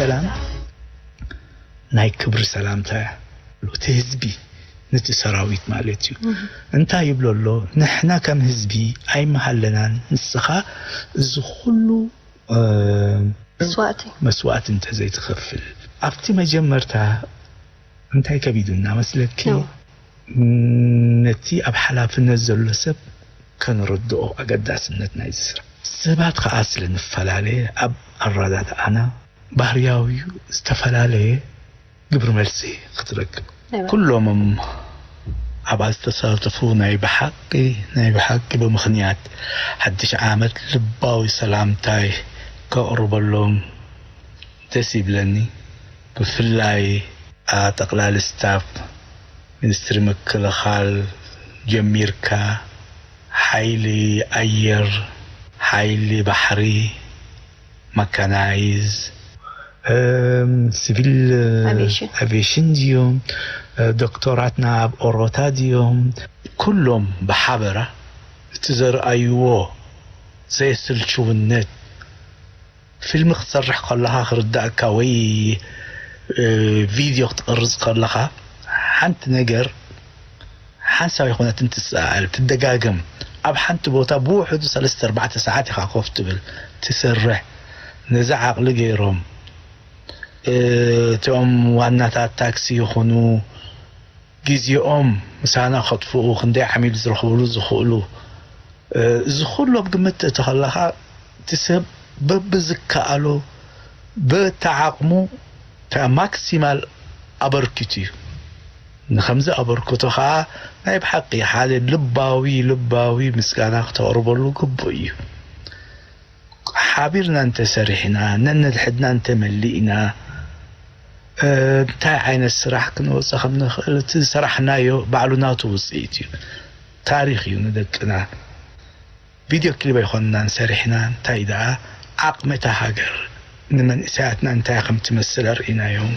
ሰላም ናይ ክብሪ ሰላምታ እያ። እቲ ህዝቢ ነቲ ሰራዊት ማለት እዩ። እንታይ ይብሎ ኣሎ? ንሕና ከም ህዝቢ ኣይመሃለናን፣ ንስኻ እዚ ኩሉ፣ እ፣ መስዋእቲ። መስዋእቲ እንተዘይትኸፍል። ኣብቲ መጀመርታ እንታይ ከቢዱና መስለኪ? እዎ። ነቲ ኣብ ሓላፍነት ዘሎ ሰብ ከነረድኦ ኣገዳስነት ናይዚ ስራሕ። ሰባት ከኣ ስለ ንፈላለየ ኣብ ኣረዳድኣና ባህርያዊ ዝተፈላለየ ግብሪ መልሲ ክትረክብ። እወ። ኩሎምም ኣብኣ ዝተሳተፉ ናይ ብሓቂ፣ ናይ ብሓቂ ብምኽንያት ሓድሽ ዓመት ልባዊ ሰላምታይ ከቕርበሎም ደስ ይብለኒ። ብፍላይ፣ ኣ፣ ጠቕላሊ ስታፍ ሚኒስትሪ ምክልኻል ጀሚርካ፣ ሓይሊ ኣየር፣ ሓይሊ ባሕሪ፣ መካናይዝ፣ እም፣ ሲቪል፣ እ፣ ኣቪዬሽን። ኣቪዬሽን ድዮም፣ እ፣ ዶክተራትና ኣብ ኦሮታ ድዮም፣ ኩሎም ብሓበራ እቲ ዘርኣይዎ ዘየስልችውነት፣ ፊልም ክትሰርሕ ከለኻ ክርዳእካ ወይ፣ እ፣ ቪድዮ ክትቐርጽ ከለኻ ሓንቲ ነገር ሓንሳብ ይኹነት እንትትሰኣል፣ ትደጋገም፣ ኣብ ሓንቲ ቦታ ብውሕዱ ሰለስተ ኣርባዕተ ሰዓት ኢኻ ኮፍ ትብል፣ ትሰርሕ። ነዚ ዓቕሊ ገይሮም፣ እ፣ እቲኦም ዋናታት ታክሲ ይኹኑ፣ ግዜኦም ምሳና ከጥፍኡ፣ ክንደይ ዓሚል ዝረኽብሉ ዝኽእሉ፣ እ፣ እዚ ኩሉ ኣብ ግምት ተእቲ ከለኻ፣ እቲ ሰብ በብዝከኣሎ፣ በተዓቕሙ፣ እታ ማክሲማል ኣበርኪቱ እዩ። ንኸምዚ ኣበርክቶ ኸኣ ናይ ብሓቂ ሓደ ልባዊ፣ ልባዊ ምስጋና ክተቕርበሉ ግቡእ እዩ። ሓቢርና እንተሰሪሕና፣ ነንሕድና እንተመሊእና፣ እ፣ እንታይ ዓይነት ስራሕ ክንወጽእ ከም ንኽእል፣ እቲ ዝሰራሕናዮ ባዕሉ ናቱ ውጽኢት እዩ። ታሪኽ እዩ ንደቅና። ቪድዮ ክሊፕ ኣይኮንናን ሰሪሕና፣ እንታይ ደኣ ዓቕሚ እታ ሃገር ንመንእሰያትና እንታይ ከም ትመስል ኣርእናዮም።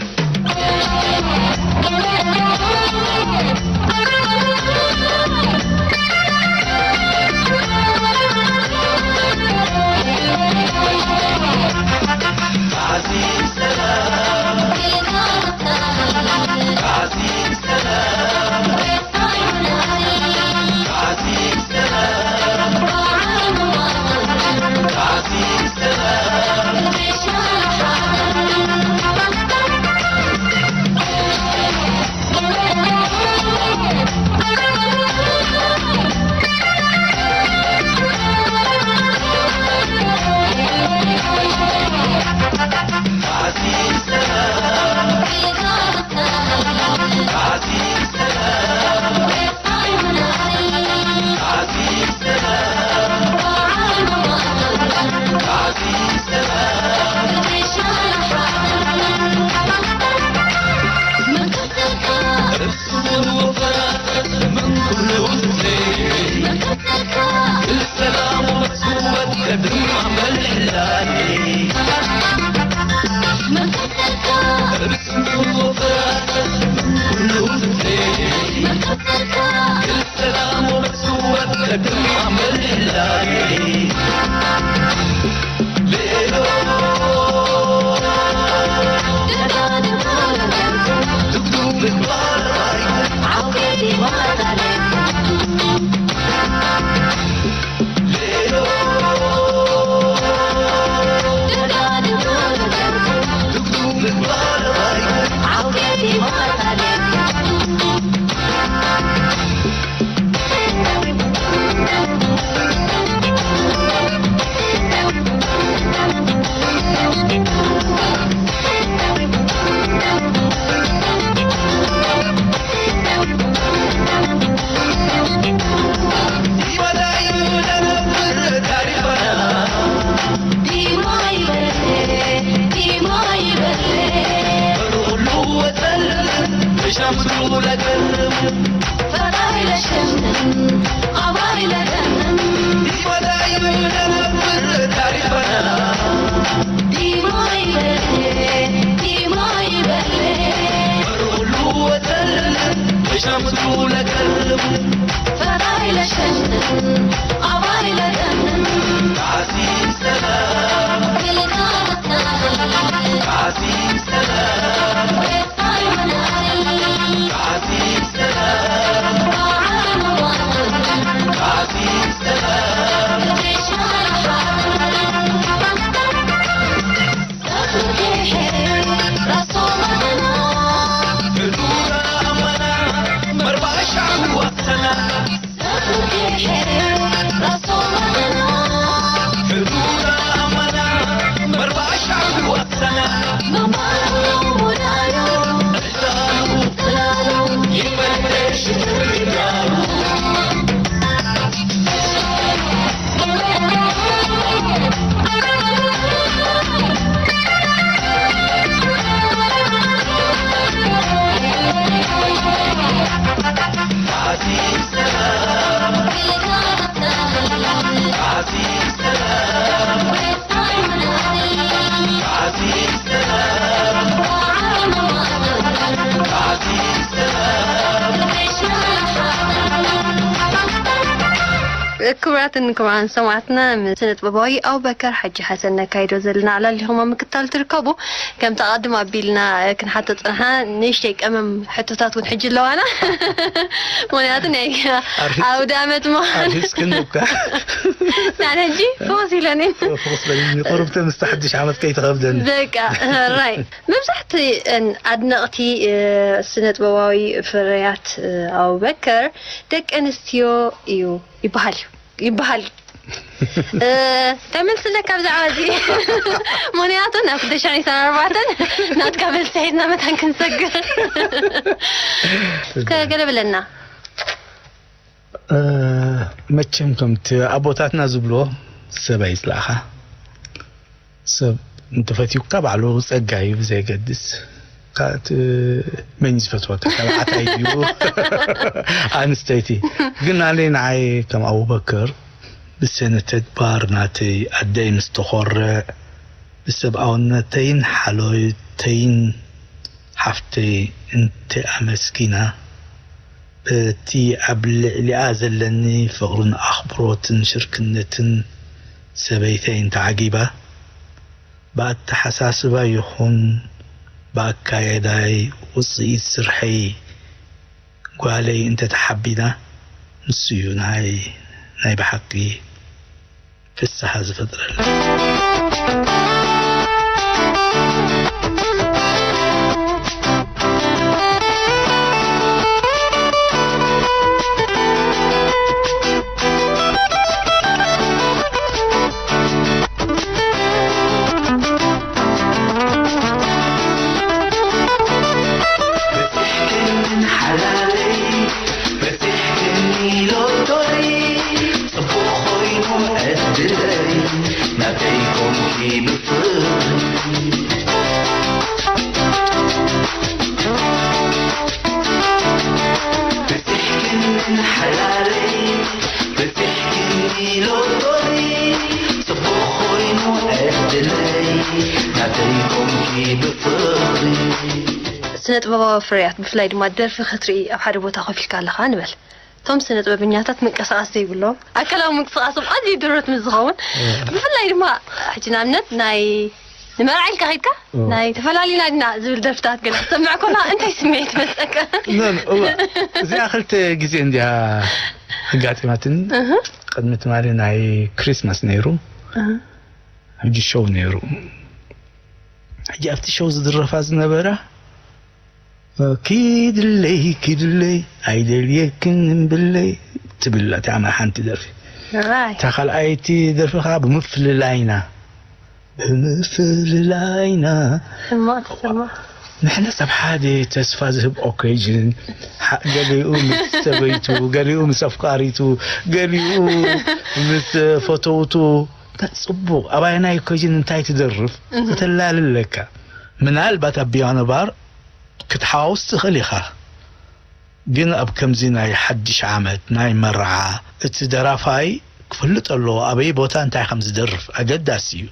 ክቡራትን ክቡራን ሰማዕትና፣ ምስ ስነ ጥበባዊ ኣቡበከር ሓጂ ሓሰን ነካይዶ ዘለና ዕላል ኢኹም ኣብ ምክታል ትርከቡ። ከምቲ ኣቐድም ኣቢልና ክንሓቶ ጽንሓ፣ ንእሽተይ ቀመም ሕቶታት እውን ሕጂ ኣለዋና። ምኽንያቱ ናይ ኣርሂጽ-፣ ኣውደ ዓመት ምዃኑ። ኣርሂጽክኒ እኳ። ንዓነ ሕጂ ፍኹስ ኢለኒ። ፍኹስ በልኒ። ቁሩብ ምስቲ ሓድሽ ዓመት ከይትኸብደኒ። በቃ፣ ራይ። መብዛሕትአን ኣድነቕቲ፣ እ፣ ስነ ጥበባዊ ፍርያት፣ እ፣ ኣቡበከር ደቂ ኣንስትዮ እዩ ይበሃል እዩ። ይበሃል። እ፣ እንታይ መልስለካ ብዛዕባ እዚ? ምኽንያቱ ናብ ክልተ ሽሕን ዕስራን ኣርባዕተን ናትካ መልሲ ሒዝና መታን ክንሰግር። እስከ ገለ ብለና። እ፣ መቸም ከምቲ ኣቦታትና ዝብልዎ፣ ሰብ ኣይጽላእኻ። ሰብ እንተፈትዩካ ባዕሉ ጸጋ እዩ ብዘየገድስ። ካት መን ዝፈትወካ፣ ተባዕታይ ድዩ ኣንስተይቲ? ግን ኣነ ንዓይ ከም ኣቡበከር ብሰነ ተግባር ናተይ ኣደይ ምስ ተኾርዕ፣ ብሰብኣውነተይን ሓሎተይን ሓፍተይ እንተ ኣመስጊና፣ በቲ ኣብ ልዕሊኣ ዘለኒ ፍቕርን ኣኽብሮትን ሽርክነትን ሰበይተይ እንተዓጊባ፣ ብኣተሓሳስባ ይኹን ብኣካየዳይ ውጽኢት ስርሐይ ጓለይ እንተተሓቢና፣ ንሱ እዩ ናይ፣ ናይ ብሓቂ ፍስሓ ዝፈጥረለይ። በዚሕክኒ ሓላለይ፣ በዚሕክኒ ሎቶይ፣ ጽቡቕ ኮይኑ ዕድለይ፣ ናተይ ኮንኪ ብፍቕሪ። በዚሕክኒ ሓላለይ፣ በዚሕክኒ ሎቶይ፣ ጽቡቕ ኮይኑ ዕድለይ፣ ናተይ ኮንኪ ብፍቕሪ። ስነ ጥበባዊ ፍርያት፣ ብፍላይ ድማ ደርፊ ክትርኢ ኣብ ሓደ ቦታ ኮፍ ኢልካ ኣለኻ ንበል። እቶም ስነ ጥበበኛታት ምንቅስቓስ ዘይብሎም፣ ኣካላዊ ምንቅስቓሶም ኣዝዩ ድሩት ምስ ዝኸውን፣ እ። ብፍላይ ድማ ሕጂ ንኣብነት ናይ ንመርዓ ኢልካ ከይድካ፣ እ። ናይ ተፈላሊና ዲና ዝብል ደርፍታት ገለ ክትሰምዕ ከለኻ እንታይ ስምዒት ይመጸካ? ኖ፣ ኖ፣ እዋ፣ እዚኣ ክልተ ግዜ እንድያ ኣጋጢማትኒ። እህ። ቅድሚ ትማሊ ናይ ክሪስማስ ነይሩ። እህ። ሕጂ ሾው ነይሩ። ሕጂ ኣብቲ ሾው ዝድረፋ ዝነበራ፣ ኪድለይ፣ ኪድለይ፣ ኣይደልየክን እምብለይ ትብል እታ ሓንቲ ደርፊ። ራይ። እታ ካልኣይቲ ደርፊ ከኣ ብምፍልላይና፣ ብምፍልላይና። ሕማቕ፣ ሕማቕ። ንሕናስ ኣብ ሓደ ተስፋ ዝህብ ኦኬዥን፣ ሓ-፣ ገሊኡ ምስ ሰበይቱ፣ ገሊኡ ምስ ኣፍቃሪቱ፣ ገሊኡ ምስ ፈተውቱ። ጽቡቕ፣ ኣብ ኣየናይ ኦኬዥን እንታይ ትደርፍ እህ። ከተላልለካ። ምናልባት ኣብ ፒያኖ ባር ክትሓዋውስ ትኽእል ኢኻ። ግን ኣብ ከምዚ ናይ ሓድሽ ዓመት፣ ናይ መርዓ፣ እቲ ደራፋይ ክፍልጥ ኣለዎ፣ ኣበይ ቦታ እንታይ ከም ዝደርፍ ኣገዳሲ እዩ።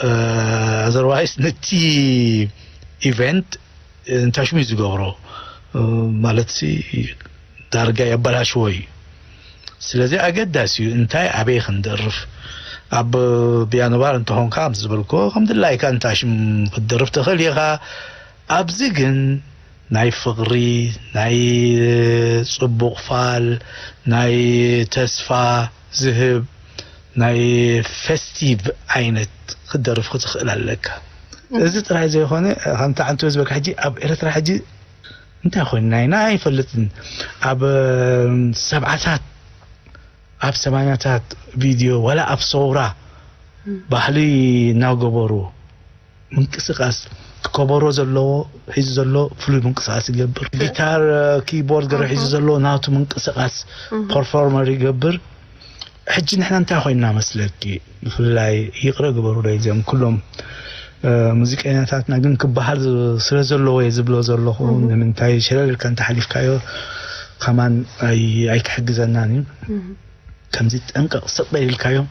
እ፣ ኣዘርዋይስ ነቲ ኢቨንት እንታይ ሽሙ እዩ ዝገብሮ? እ፣ ማለትሲ ዳርጋ የበላሽዎ እዩ። ስለዚ ኣገዳሲ እዩ እንታይ ኣበይ ክንደርፍ። ኣብ ፒያኖ ባር እንተኾንካ፣ ከም ዝበልኩ፣ ከም ድላይካ እንታይ ሽም ክትደርፍ ትኽእል ኢኻ። ኣብዚ ግን ናይ ፍቕሪ፣ ናይ ጽቡቕ ፋል፣ ናይ ተስፋ ዝህብ፣ ናይ ፌስቲቭ ዓይነት ክትደርፍ ክትኽእል ኣለካ። እዚ ጥራይ ዘይኮነ፣ ከምቲ ዓንቱ ዝበልካ፣ ሕጂ ኣብ ኤርትራ ሕጂ እንታይ ኮይንና ኢና ኣይፈልጥን። ኣብ፣ እም፣ ሰብዓታት ኣብ ሰማንያታት ቪድዮ ዋላ ኣብ ሰውራ ባህሊ እናገበሩ ምንቅስቃስ፣ ከበሮ ዘለዎ ሒዙ ዘሎ ፍሉይ ምንቅስቃስ ይገብር፣ ጊታር ኪቦርድ ገረ ሒዙ ዘሎ ናቱ ምንቅስቃስ ፐርፎርመር ይገብር። ሕጂ ንሕና እንታይ ኮይንና መስለኪ? ብፍላይ ይቕረ ግበሩለይ እዚኦም ኩሎም ሙዚቀኛታትና ግን ክበሃል ስለ ዘለዎ እየ ዝብሎ ዘለኹ። ንምንታይ ሸለል ኢልካ እንተሓሊፍካዮ ከማን ኣይክሕግዘናን እዩ። ከምዚ ጠንቀቕ ስቕ በል ኢልካዮም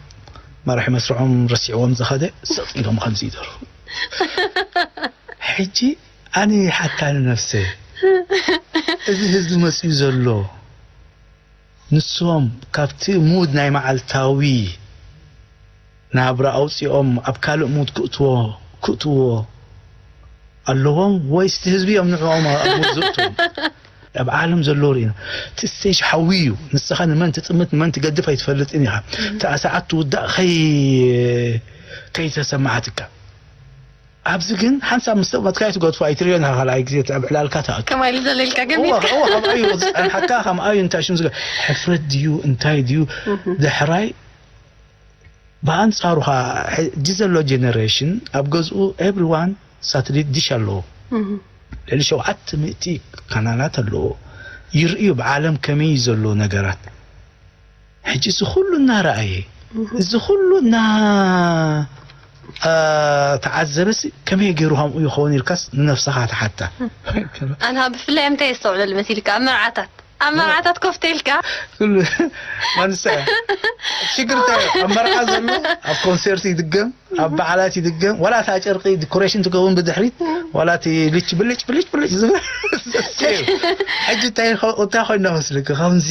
መራሒ መስርዖም ረሲዕዎም ዝኸደ ስቕ ኢሎም ከምዚ ይደሩ። ሕጂ ኣነ ሓታ ንነፍሰ እዚ ህዝቢ መፅኡ ዘሎ ንሶም ካብቲ ሙድ ናይ መዓልታዊ ናብራ ኣውፂኦም ኣብ ካልእ ሙድ ክእትዎ ክእትዎ ኣለዎም ወይስ እቲ ህዝቢ እዮም ንዕኦም ኣብ ሙድ ዝእትዎም? ኣብ ዓለም ዘሎ ርኢና እቲ ስቴጅ ሓዊ እዩ። ንስኻ ንመን ትጥምት ንመን ትገድፍ ኣይትፈልጥን ኢኻ። እታ ሰዓት ትውዳእ ከይ ከይተሰማዓትካ ኣብዚ ግን ሓንሳብ ምስ ተቕመጥካዮ ትገድፎ ኣይትርእዮን ኢኻ። ካልኣይ ግዜ ኣብ ዕላልካ ትኣቱ። ከማይ ልዘለልካ ገሚትካ። እዋ እዋ፣ ከምኣዩ ዝፀንሓካ ከምኣዩ እንታይ ሽም ዝገ ሕፍረት ድዩ እንታይ ድዩ? ድሕራይ ብኣንፃሩ ኸዓ ሕጂ ዘሎ ጀነሬሽን ኣብ ገዝኡ ኤቭሪዋን ሳትሊት ዲሽ ኣለዎ። ልዕሊ ሸውዓተ ሚእቲ ካናላት ኣለዎ። ይርእዩ ብዓለም ከመይ ዘሎ ነገራት። ሕጂ እዚ ኩሉ እናረኣየ እዚ ኩሉ እና ተዓዘበሲ ከመይ ገይሩ ከምኡ ይኸውን ኢልካስ ንነፍስኻ ትሓታ። ኣንሃ ብፍላይ እንታይ የስተውዕለሉ መሲልካ ኣብ መርዓታት ኣብ መርዓታት ኮፍተ ኢልካ ኩሉ ማንሳ ሽግር እንታይ እዩ? ኣብ መርዓ ዘሎ ኣብ ኮንሰርት ይድገም፣ ኣብ በዓላት ይድገም። ዋላ እታ ጨርቂ ዲኮሬሽን ትኸውን ብድሕሪት ዋላ እቲ ልጭ ብልጭ ብልጭ ብልጭ ዝብል ሕጂ እንታይ እንታይ ኮይና መስልክ ከምዚ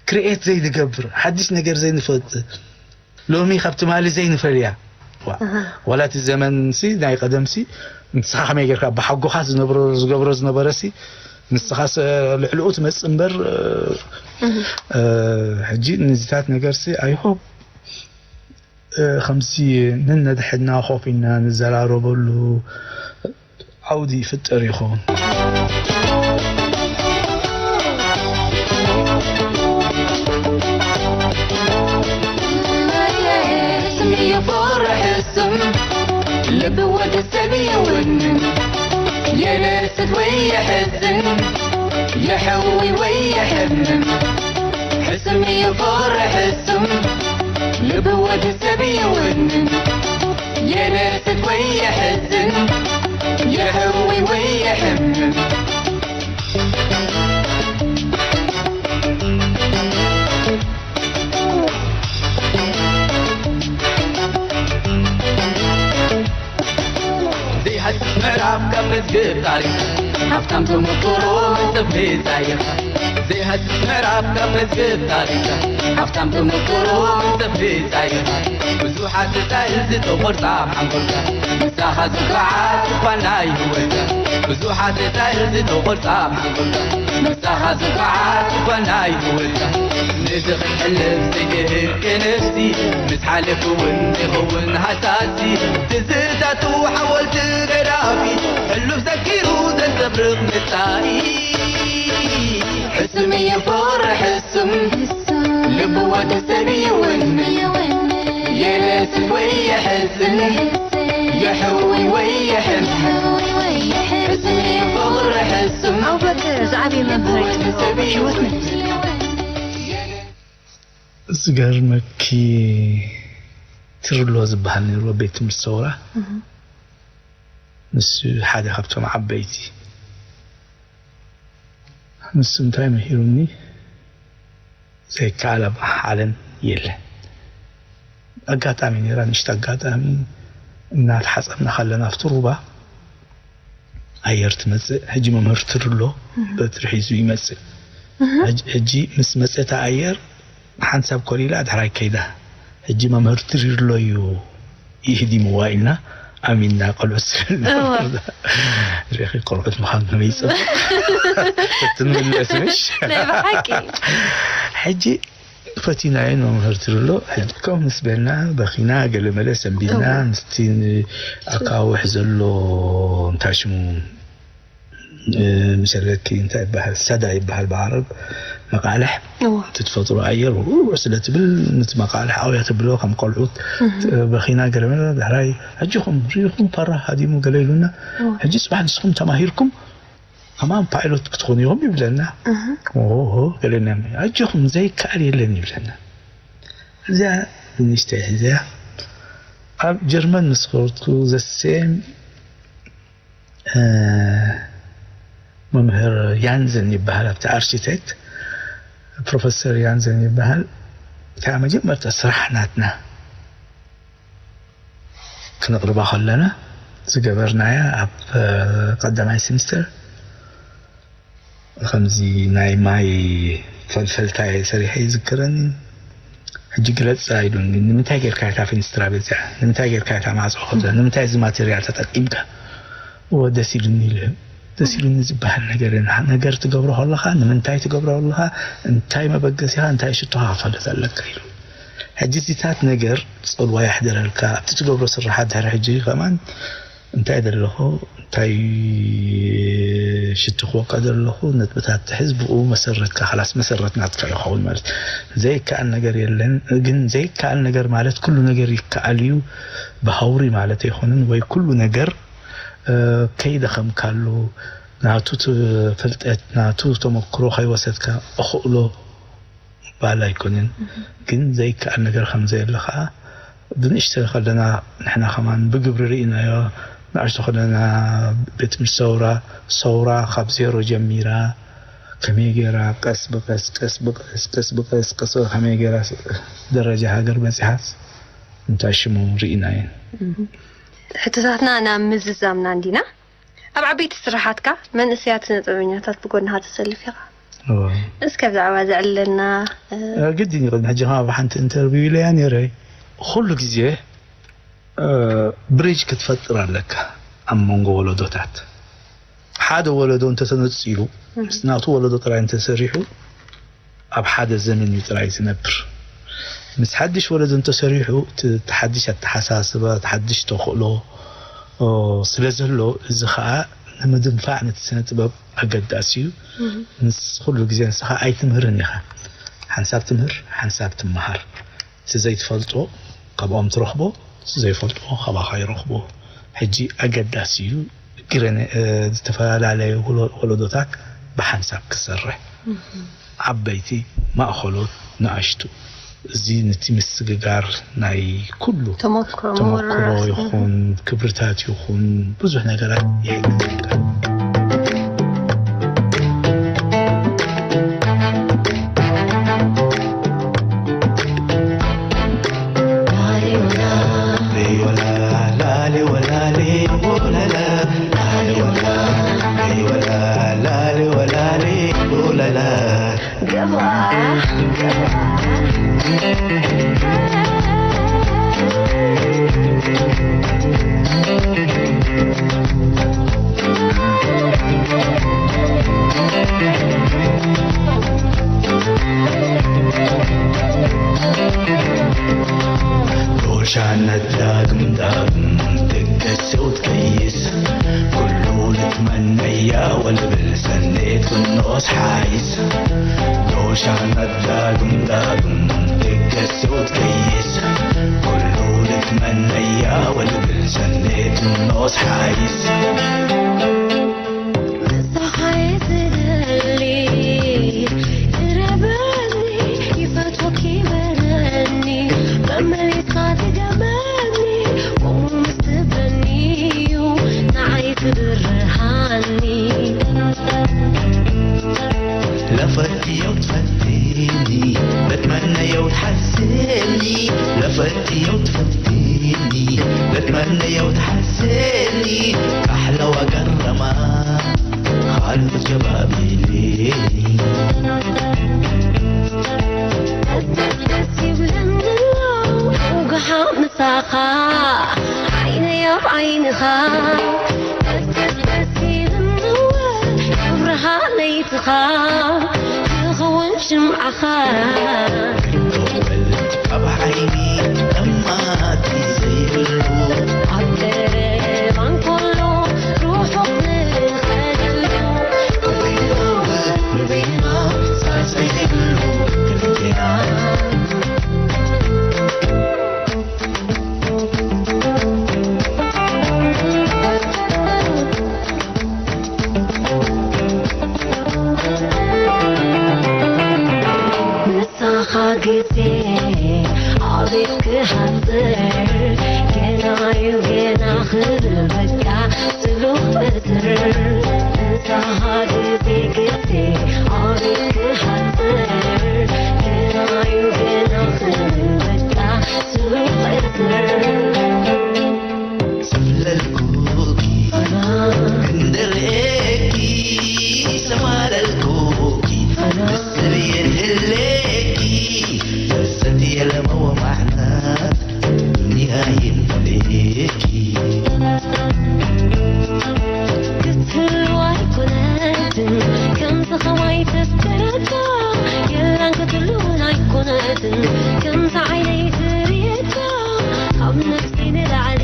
ክሪኤት ዘይንገብር ሓድሽ ነገር ዘይንፈጥ ሎሚ ካብ ትማሊ ዘይንፈልያ ዋላ እቲ ዘመንሲ ናይ ቀደምሲ ንስኻ ከመይ ጌርካ ብሓጎኻ ዝነብሮ ዝገብሮ ዝነበረሲ ንስኻስ ልዕልኡ ትመጽእ እምበር ሕጂ ንዚታት ነገርሲ ኣይሆብ ከምዚ ነንሕድና ኮፍ ኢልና ንዘራረበሉ ዓውዲ ይፍጠር ይኸውን። ስም ይፍርሕ ስም ልቢ ወዲ ሰብ ይውንን የለስት ወይ የሕዝን የሐዊ ወይ የሐምም ሕስም ይፍርሕ ስም ልቢ ወዲ ሰብ ይውንን የለስት ወይ የሕዝን የሐዊ ወይ የሐምም ዘይሃስስ ምዕራፍ ካብ መዝግብ ታሪኽ ሃብታም ተመክሮ መጽብጻ ኢኻ ዘይሃስስ ምዕራፍ ካብ መዝግብ ታሪኽ ሃብታም ተመክሮ መጽብጻ ኢኻ ብዙሓት ስታይል ዝተቖርጻ ኣብ ሓንጎልካ ንሳኻ ዝብዓት እኳ ናይ ህይወትካ ብዙሓት ስታይል ዝተቖርጻ ኣብ ሓንጎልካ ንሳኻ ዝብዓት እኳ ናይ ህይወትካ ነዚ ክትሕልፍ ዘይትህቅ ነፍሲ ምስ ሓለፍ እውን ዘይኸውን ሃሳሲ ትዝታቱ ሓወልቲ ገዳፊ ሕሉፍ ዘኪሩ ዘንጸብርቕ መጻኢ ሕስም ይፍርሕ ሕስም ልቢ ወዲ ሰብ ይውንን የለስት ወይ የሕዝን የሕዊ ወይ የሕም ሕስም ይፍርሕ ሕስም ኣቡበከር ዝዓበየ መምህር እዩ። ህይወት መልስ። ዝገርመኪ ትርሎ ዝበሃል ነይሩ ኣብ ቤት ትምህርቲ ሰውራ ንሱ ሓደ ካብቶም ዓበይቲ ንሱ እንታይ መሂሩኒ ዘይከኣል ኣብ ዓለም የለን ኣጋጣሚ ነይራ ንሽቲ ኣጋጣሚ እናተሓፀብና ከለና ኣብቲ ሩባ ኣየር ትመፅእ ሕጂ መምህር ትርሎ በትሪ ሒዙ ይመፅእ ሕጂ ምስ መፀ እታ ኣየር ሓንሳብ ኮሊላ ድሕራይ ከይዳ ሕጂ መምህር ትርሎ እዩ ይህዲምዋ ኢልና ኣሚንና ቆልዑት ስለ ሪኺ ቆልዑት ምዃን ከመይ ይፅብቕ ክትምለስ ምሽ ናይ ብሓቂ ሕጂ ፈቲናዮ ንመምህር ትርሎ ሕጂ ከም ምስ በልና በኺና ገለመለ ሰንቢድና ምስቲ ኣካውሕ ዘሎ እንታይ ሽሙ ምሸለኪ እንታይ ይበሃል ሰዳ ይበሃል ብዓረብ መቃልሕ፣ እቲ ተፈጥሮ ኣየር ውዕ ስለ ትብል፣ ነቲ መቃልሕ ኣውያ ተብሎ ከም ቆልዑት በኺና ገለ መለ። ዳሕራይ ሕጂኹም ሪኢኹም ፋራ ሃዲሙ ገለ ኢሉና። ሕጂ ጽባሕ ንስኹም ተማሂርኩም ከማን ፓይሎት ክትኾኑ ኢኹም ይብለና። ኦሆ ገለና። ኣጆኹም ዘይከኣል የለን ይብለና። እዚኣ ብንእሽተይ ሒዘያ ኣብ ጀርመን ምስ ኸድኩ ዘሴም መምህር ያንዘን ይበሃል ኣብቲ ኣርኪቴክት ፕሮፌሰር ያንዘን ይበሃል። እታ መጀመርታ ስራሕ ናትና ክነቕርባ ከለና ዝገበርናያ ኣብ ቀዳማይ ሴምስተር ከምዚ ናይ ማይ ፈልፈልታ እየ ሰሪሐ ይዝክረኒ። ሕጂ ግለጽ ኣይሉን። ንምንታይ ጌርካ እታ ፌንስትራ በዚዓ? ንምንታይ ጌርካ እታ ማዕጾ ከብዛ? ንምንታይ እዚ ማቴሪያል ተጠቂምካ? እወ ደስ ኢሉኒ ኢለ። ደስ ኢሉኒ ዝበሃል ነገር የለን። ነገር ትገብሮ ከለኻ ንምንታይ ትገብሮ ከለኻ እንታይ መበገሲኻ እንታይ ሽቶኻ ክፈልጥ ኣለካ ኢሉ። ሕጂ እዚታት ነገር ጽልዋ የሕደረልካ ኣብቲ ትገብሮ ስራሓት ድሕሪ ሕጂ ከማን እንታይ ደለኹ እንታይ ሽቶ ክወቃ ዘለኹ ነጥብታት ትሕዝ ብኡ መሰረትካ ላስ መሰረት ናትካ ይኸውን ማለት ዘይከኣል ነገር የለን። ግን ዘይከኣል ነገር ማለት ኩሉ ነገር ይከኣል እዩ ብሃውሪ ማለት ኣይኮንን ወይ ኩሉ ነገር ከይደኸምካሉ ናቱ ፍልጠት ናቱ ተመክሮ ከይወሰድካ እኽእሎ ምባል ኣይኮንን። ግን ዘይከኣል ነገር ከም ዘየለ ከዓ ብንእሽተ ከለና ንሕና ከማን ብግብሪ ርኢናዮ። ንኣሽቱ ከለና ቤት ትምህርቲ ሰውራ ሰውራ ካብ ዜሮ ጀሚራ ከመይ ገይራ ቀስ ብቀስ ቀስ ብቀስ ቀስ ብቀስ ቀስ ከመይ ገይራ ደረጃ ሃገር በፂሓስ እንታይ ሽሙ ርኢናየን። ሕቶታትና ናብ ምዝዛምና እንዲና። ኣብ ዓበይቲ ስራሓትካ መንእሰያት ስነ ጥበበኛታት ብጎንኻ ተሰልፍ ኢኻ። እስከ ብዛዕባ ዘዕለና ግድን እዩ። ቅድሚ ሕጂ ከማ ብሓንቲ ኢንተርቪው ኢለያ ነይረ። ኩሉ ግዜ ብሪጅ ክትፈጥር ኣለካ ኣብ መንጎ ወለዶታት። ሓደ ወለዶ እንተተነፂሉ ምስ ናቱ ወለዶ ጥራይ እንተሰሪሑ ኣብ ሓደ ዘመን እዩ ጥራይ ዝነብር። ምስ ሓድሽ ወለዶ እንተሰሪሑ እቲ ሓድሽ ኣተሓሳስባ፣ እቲ ሓድሽ ተኽእሎ ስለ ዘሎ እዚ ከዓ ንምድንፋዕ ነቲ ስነ ጥበብ ኣገዳሲ እዩ። ምስ ኩሉ ግዜ ንስኻ ኣይትምህርን ኢኻ። ሓንሳብ ትምህር፣ ሓንሳብ ትመሃር። እቲ ዘይትፈልጦ ካብኦም ትረኽቦ፣ እቲ ዘይፈልጥዎ ካባኻ ይረኽቦ። ሕጂ ኣገዳሲ እዩ። ግረነ- እ፣ ዝተፈላለለዩ ወሎ- ወለዶታት ብሓንሳብ ክሰርሕ። ዓበይቲ፣ ማእኸሎት፣ ንኣሽቱ። እዚ ነቲ ምስግጋር ናይ ኩሉ ተመክሮ ተመክሮ ምውርራስ። ይኹን ክብርታት ይኹን ብዙሕ ነገራት ይሕግዘካ። ዶሻነት ዳግም ዳግም ትገስው ትቀይስ ኩሉ ልትመነያ ወልብል ሰኔት ፍኖስ ሓይስ ዶሻነት ዳግም ዳግም ትገስው ትቀይስ ኩሉ ልትመነያ ወልብል ሰኔት ፍኖስ ሓይስ ምሳኻ እየ ዝደሊ ቅረበኒ ይፈትወኪ በለኒ መመሊስካ ትገበኒ ከምኡ ምስ ትብለኒ እዩ ንዓይ ትብርሃኒ ለፈትየው ትፈትኒ በትመነየው ትሓስኒ ለፈትየው ትፈትኒ በትመነየው ትሓስኒ ካሕለዋ ገረማ ካልኦት ከባቢኒ ደስ ይብለኒ ኣሎ ውግሓ ምሳኻ ዓይነይ ኣብ ዓይንኻ ደስ ደስ ደስ ይብለኒ ክብርኻ ለይትኻ ዝኸውን ሽምዓኻ ኣብ ዓይኒ ጠማቲ ዘይብሉ ኣብ ቀረባ እንከሎ ርሑቕ ንኸደሉ ርቢና ሳይሳይ ግዜ ኣቤት ክሓፅር ገናዩ ገና ክብል በቃ ስሉቕ እትር ንስኻ ግዜ ግዜ ኣቤት ክሓፅር ገናዩ ገና ክብል በቃ ስሉቕ እትር ዝብለልኩኪ ክንደርኤኪ ሰማለልኩኪ ስብየን ህሌኪ ሰትየ ለመወማዕናት ዱንያይን ፍሌኪ ክትህልዋ ኣይኮነትን ከምዚ ኸማይ ተፍቅረካ የላን ክትህልውን ኣይኮነትን ከምዚ ዓይነይ ትርእየካ ካብ ነፍሲ ንላዕሊ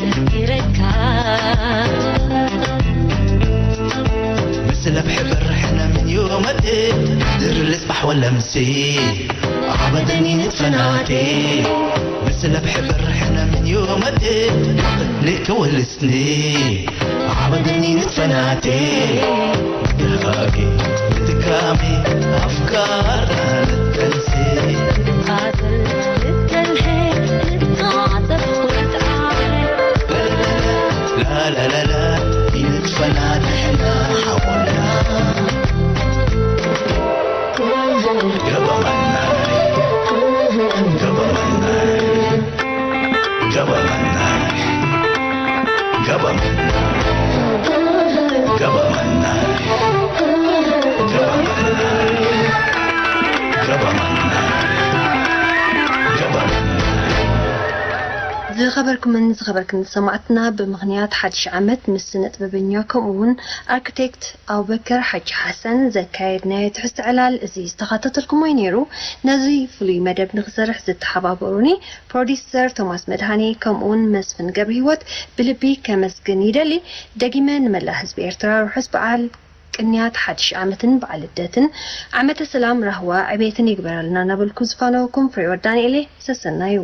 ተፍቂረካ ምስለ ብሕብር ሕነ ምን ይመድድ ድርል ጽባሕ ወለምሲ ኣበደኒ ንፈናቴ ምስለ ብሕብር ሕነ ምን ይመድድ ንክወልስኒ ኣበደኒ ንፈናቴ ብድሃቂ ብድካሚ ኣፍቃርና ንጠንሲ ቃተል ልተልሄ ልተዓጠፍ ወልተዓለ ላላላላ ይንጥፈና ንሕና ሓቆና ገበመናይ ገበመናይ ገበመናይ ገበመናይ ገበመናይ ገበመናይ ገበመናይ ዝኸበርኩምን ዝኸበርክን ሰማዕትና ብምኽንያት ሓድሽ ዓመት ምስ ስነ ጥበበኛ ከምኡ እውን ኣርክቴክት ኣቡበከር ሓጂ ሓሰን ዘካየድናዮ ትሕዝቶ ዕላል እዚ ዝተኻተተልኩሞ እዩ ነይሩ። ነዚ ፍሉይ መደብ ንክሰርሕ ዝተሓባበሩኒ ፕሮዲሰር ቶማስ መድሃኔ ከምኡ እውን መስፍን ገብረ ህይወት ብልቢ ከመስግን ይደሊ። ደጊመ ንመላእ ህዝቢ ኤርትራ ርሑስ በዓል ቅንያት ሓድሽ ዓመትን በዓል ልደትን ዓመተ ሰላም ራህዋ ዕቤትን ይግበረልና እናበልኩ ዝፋነወኩም ፍሬወት ዳንኤሌ ሰሰናዩ።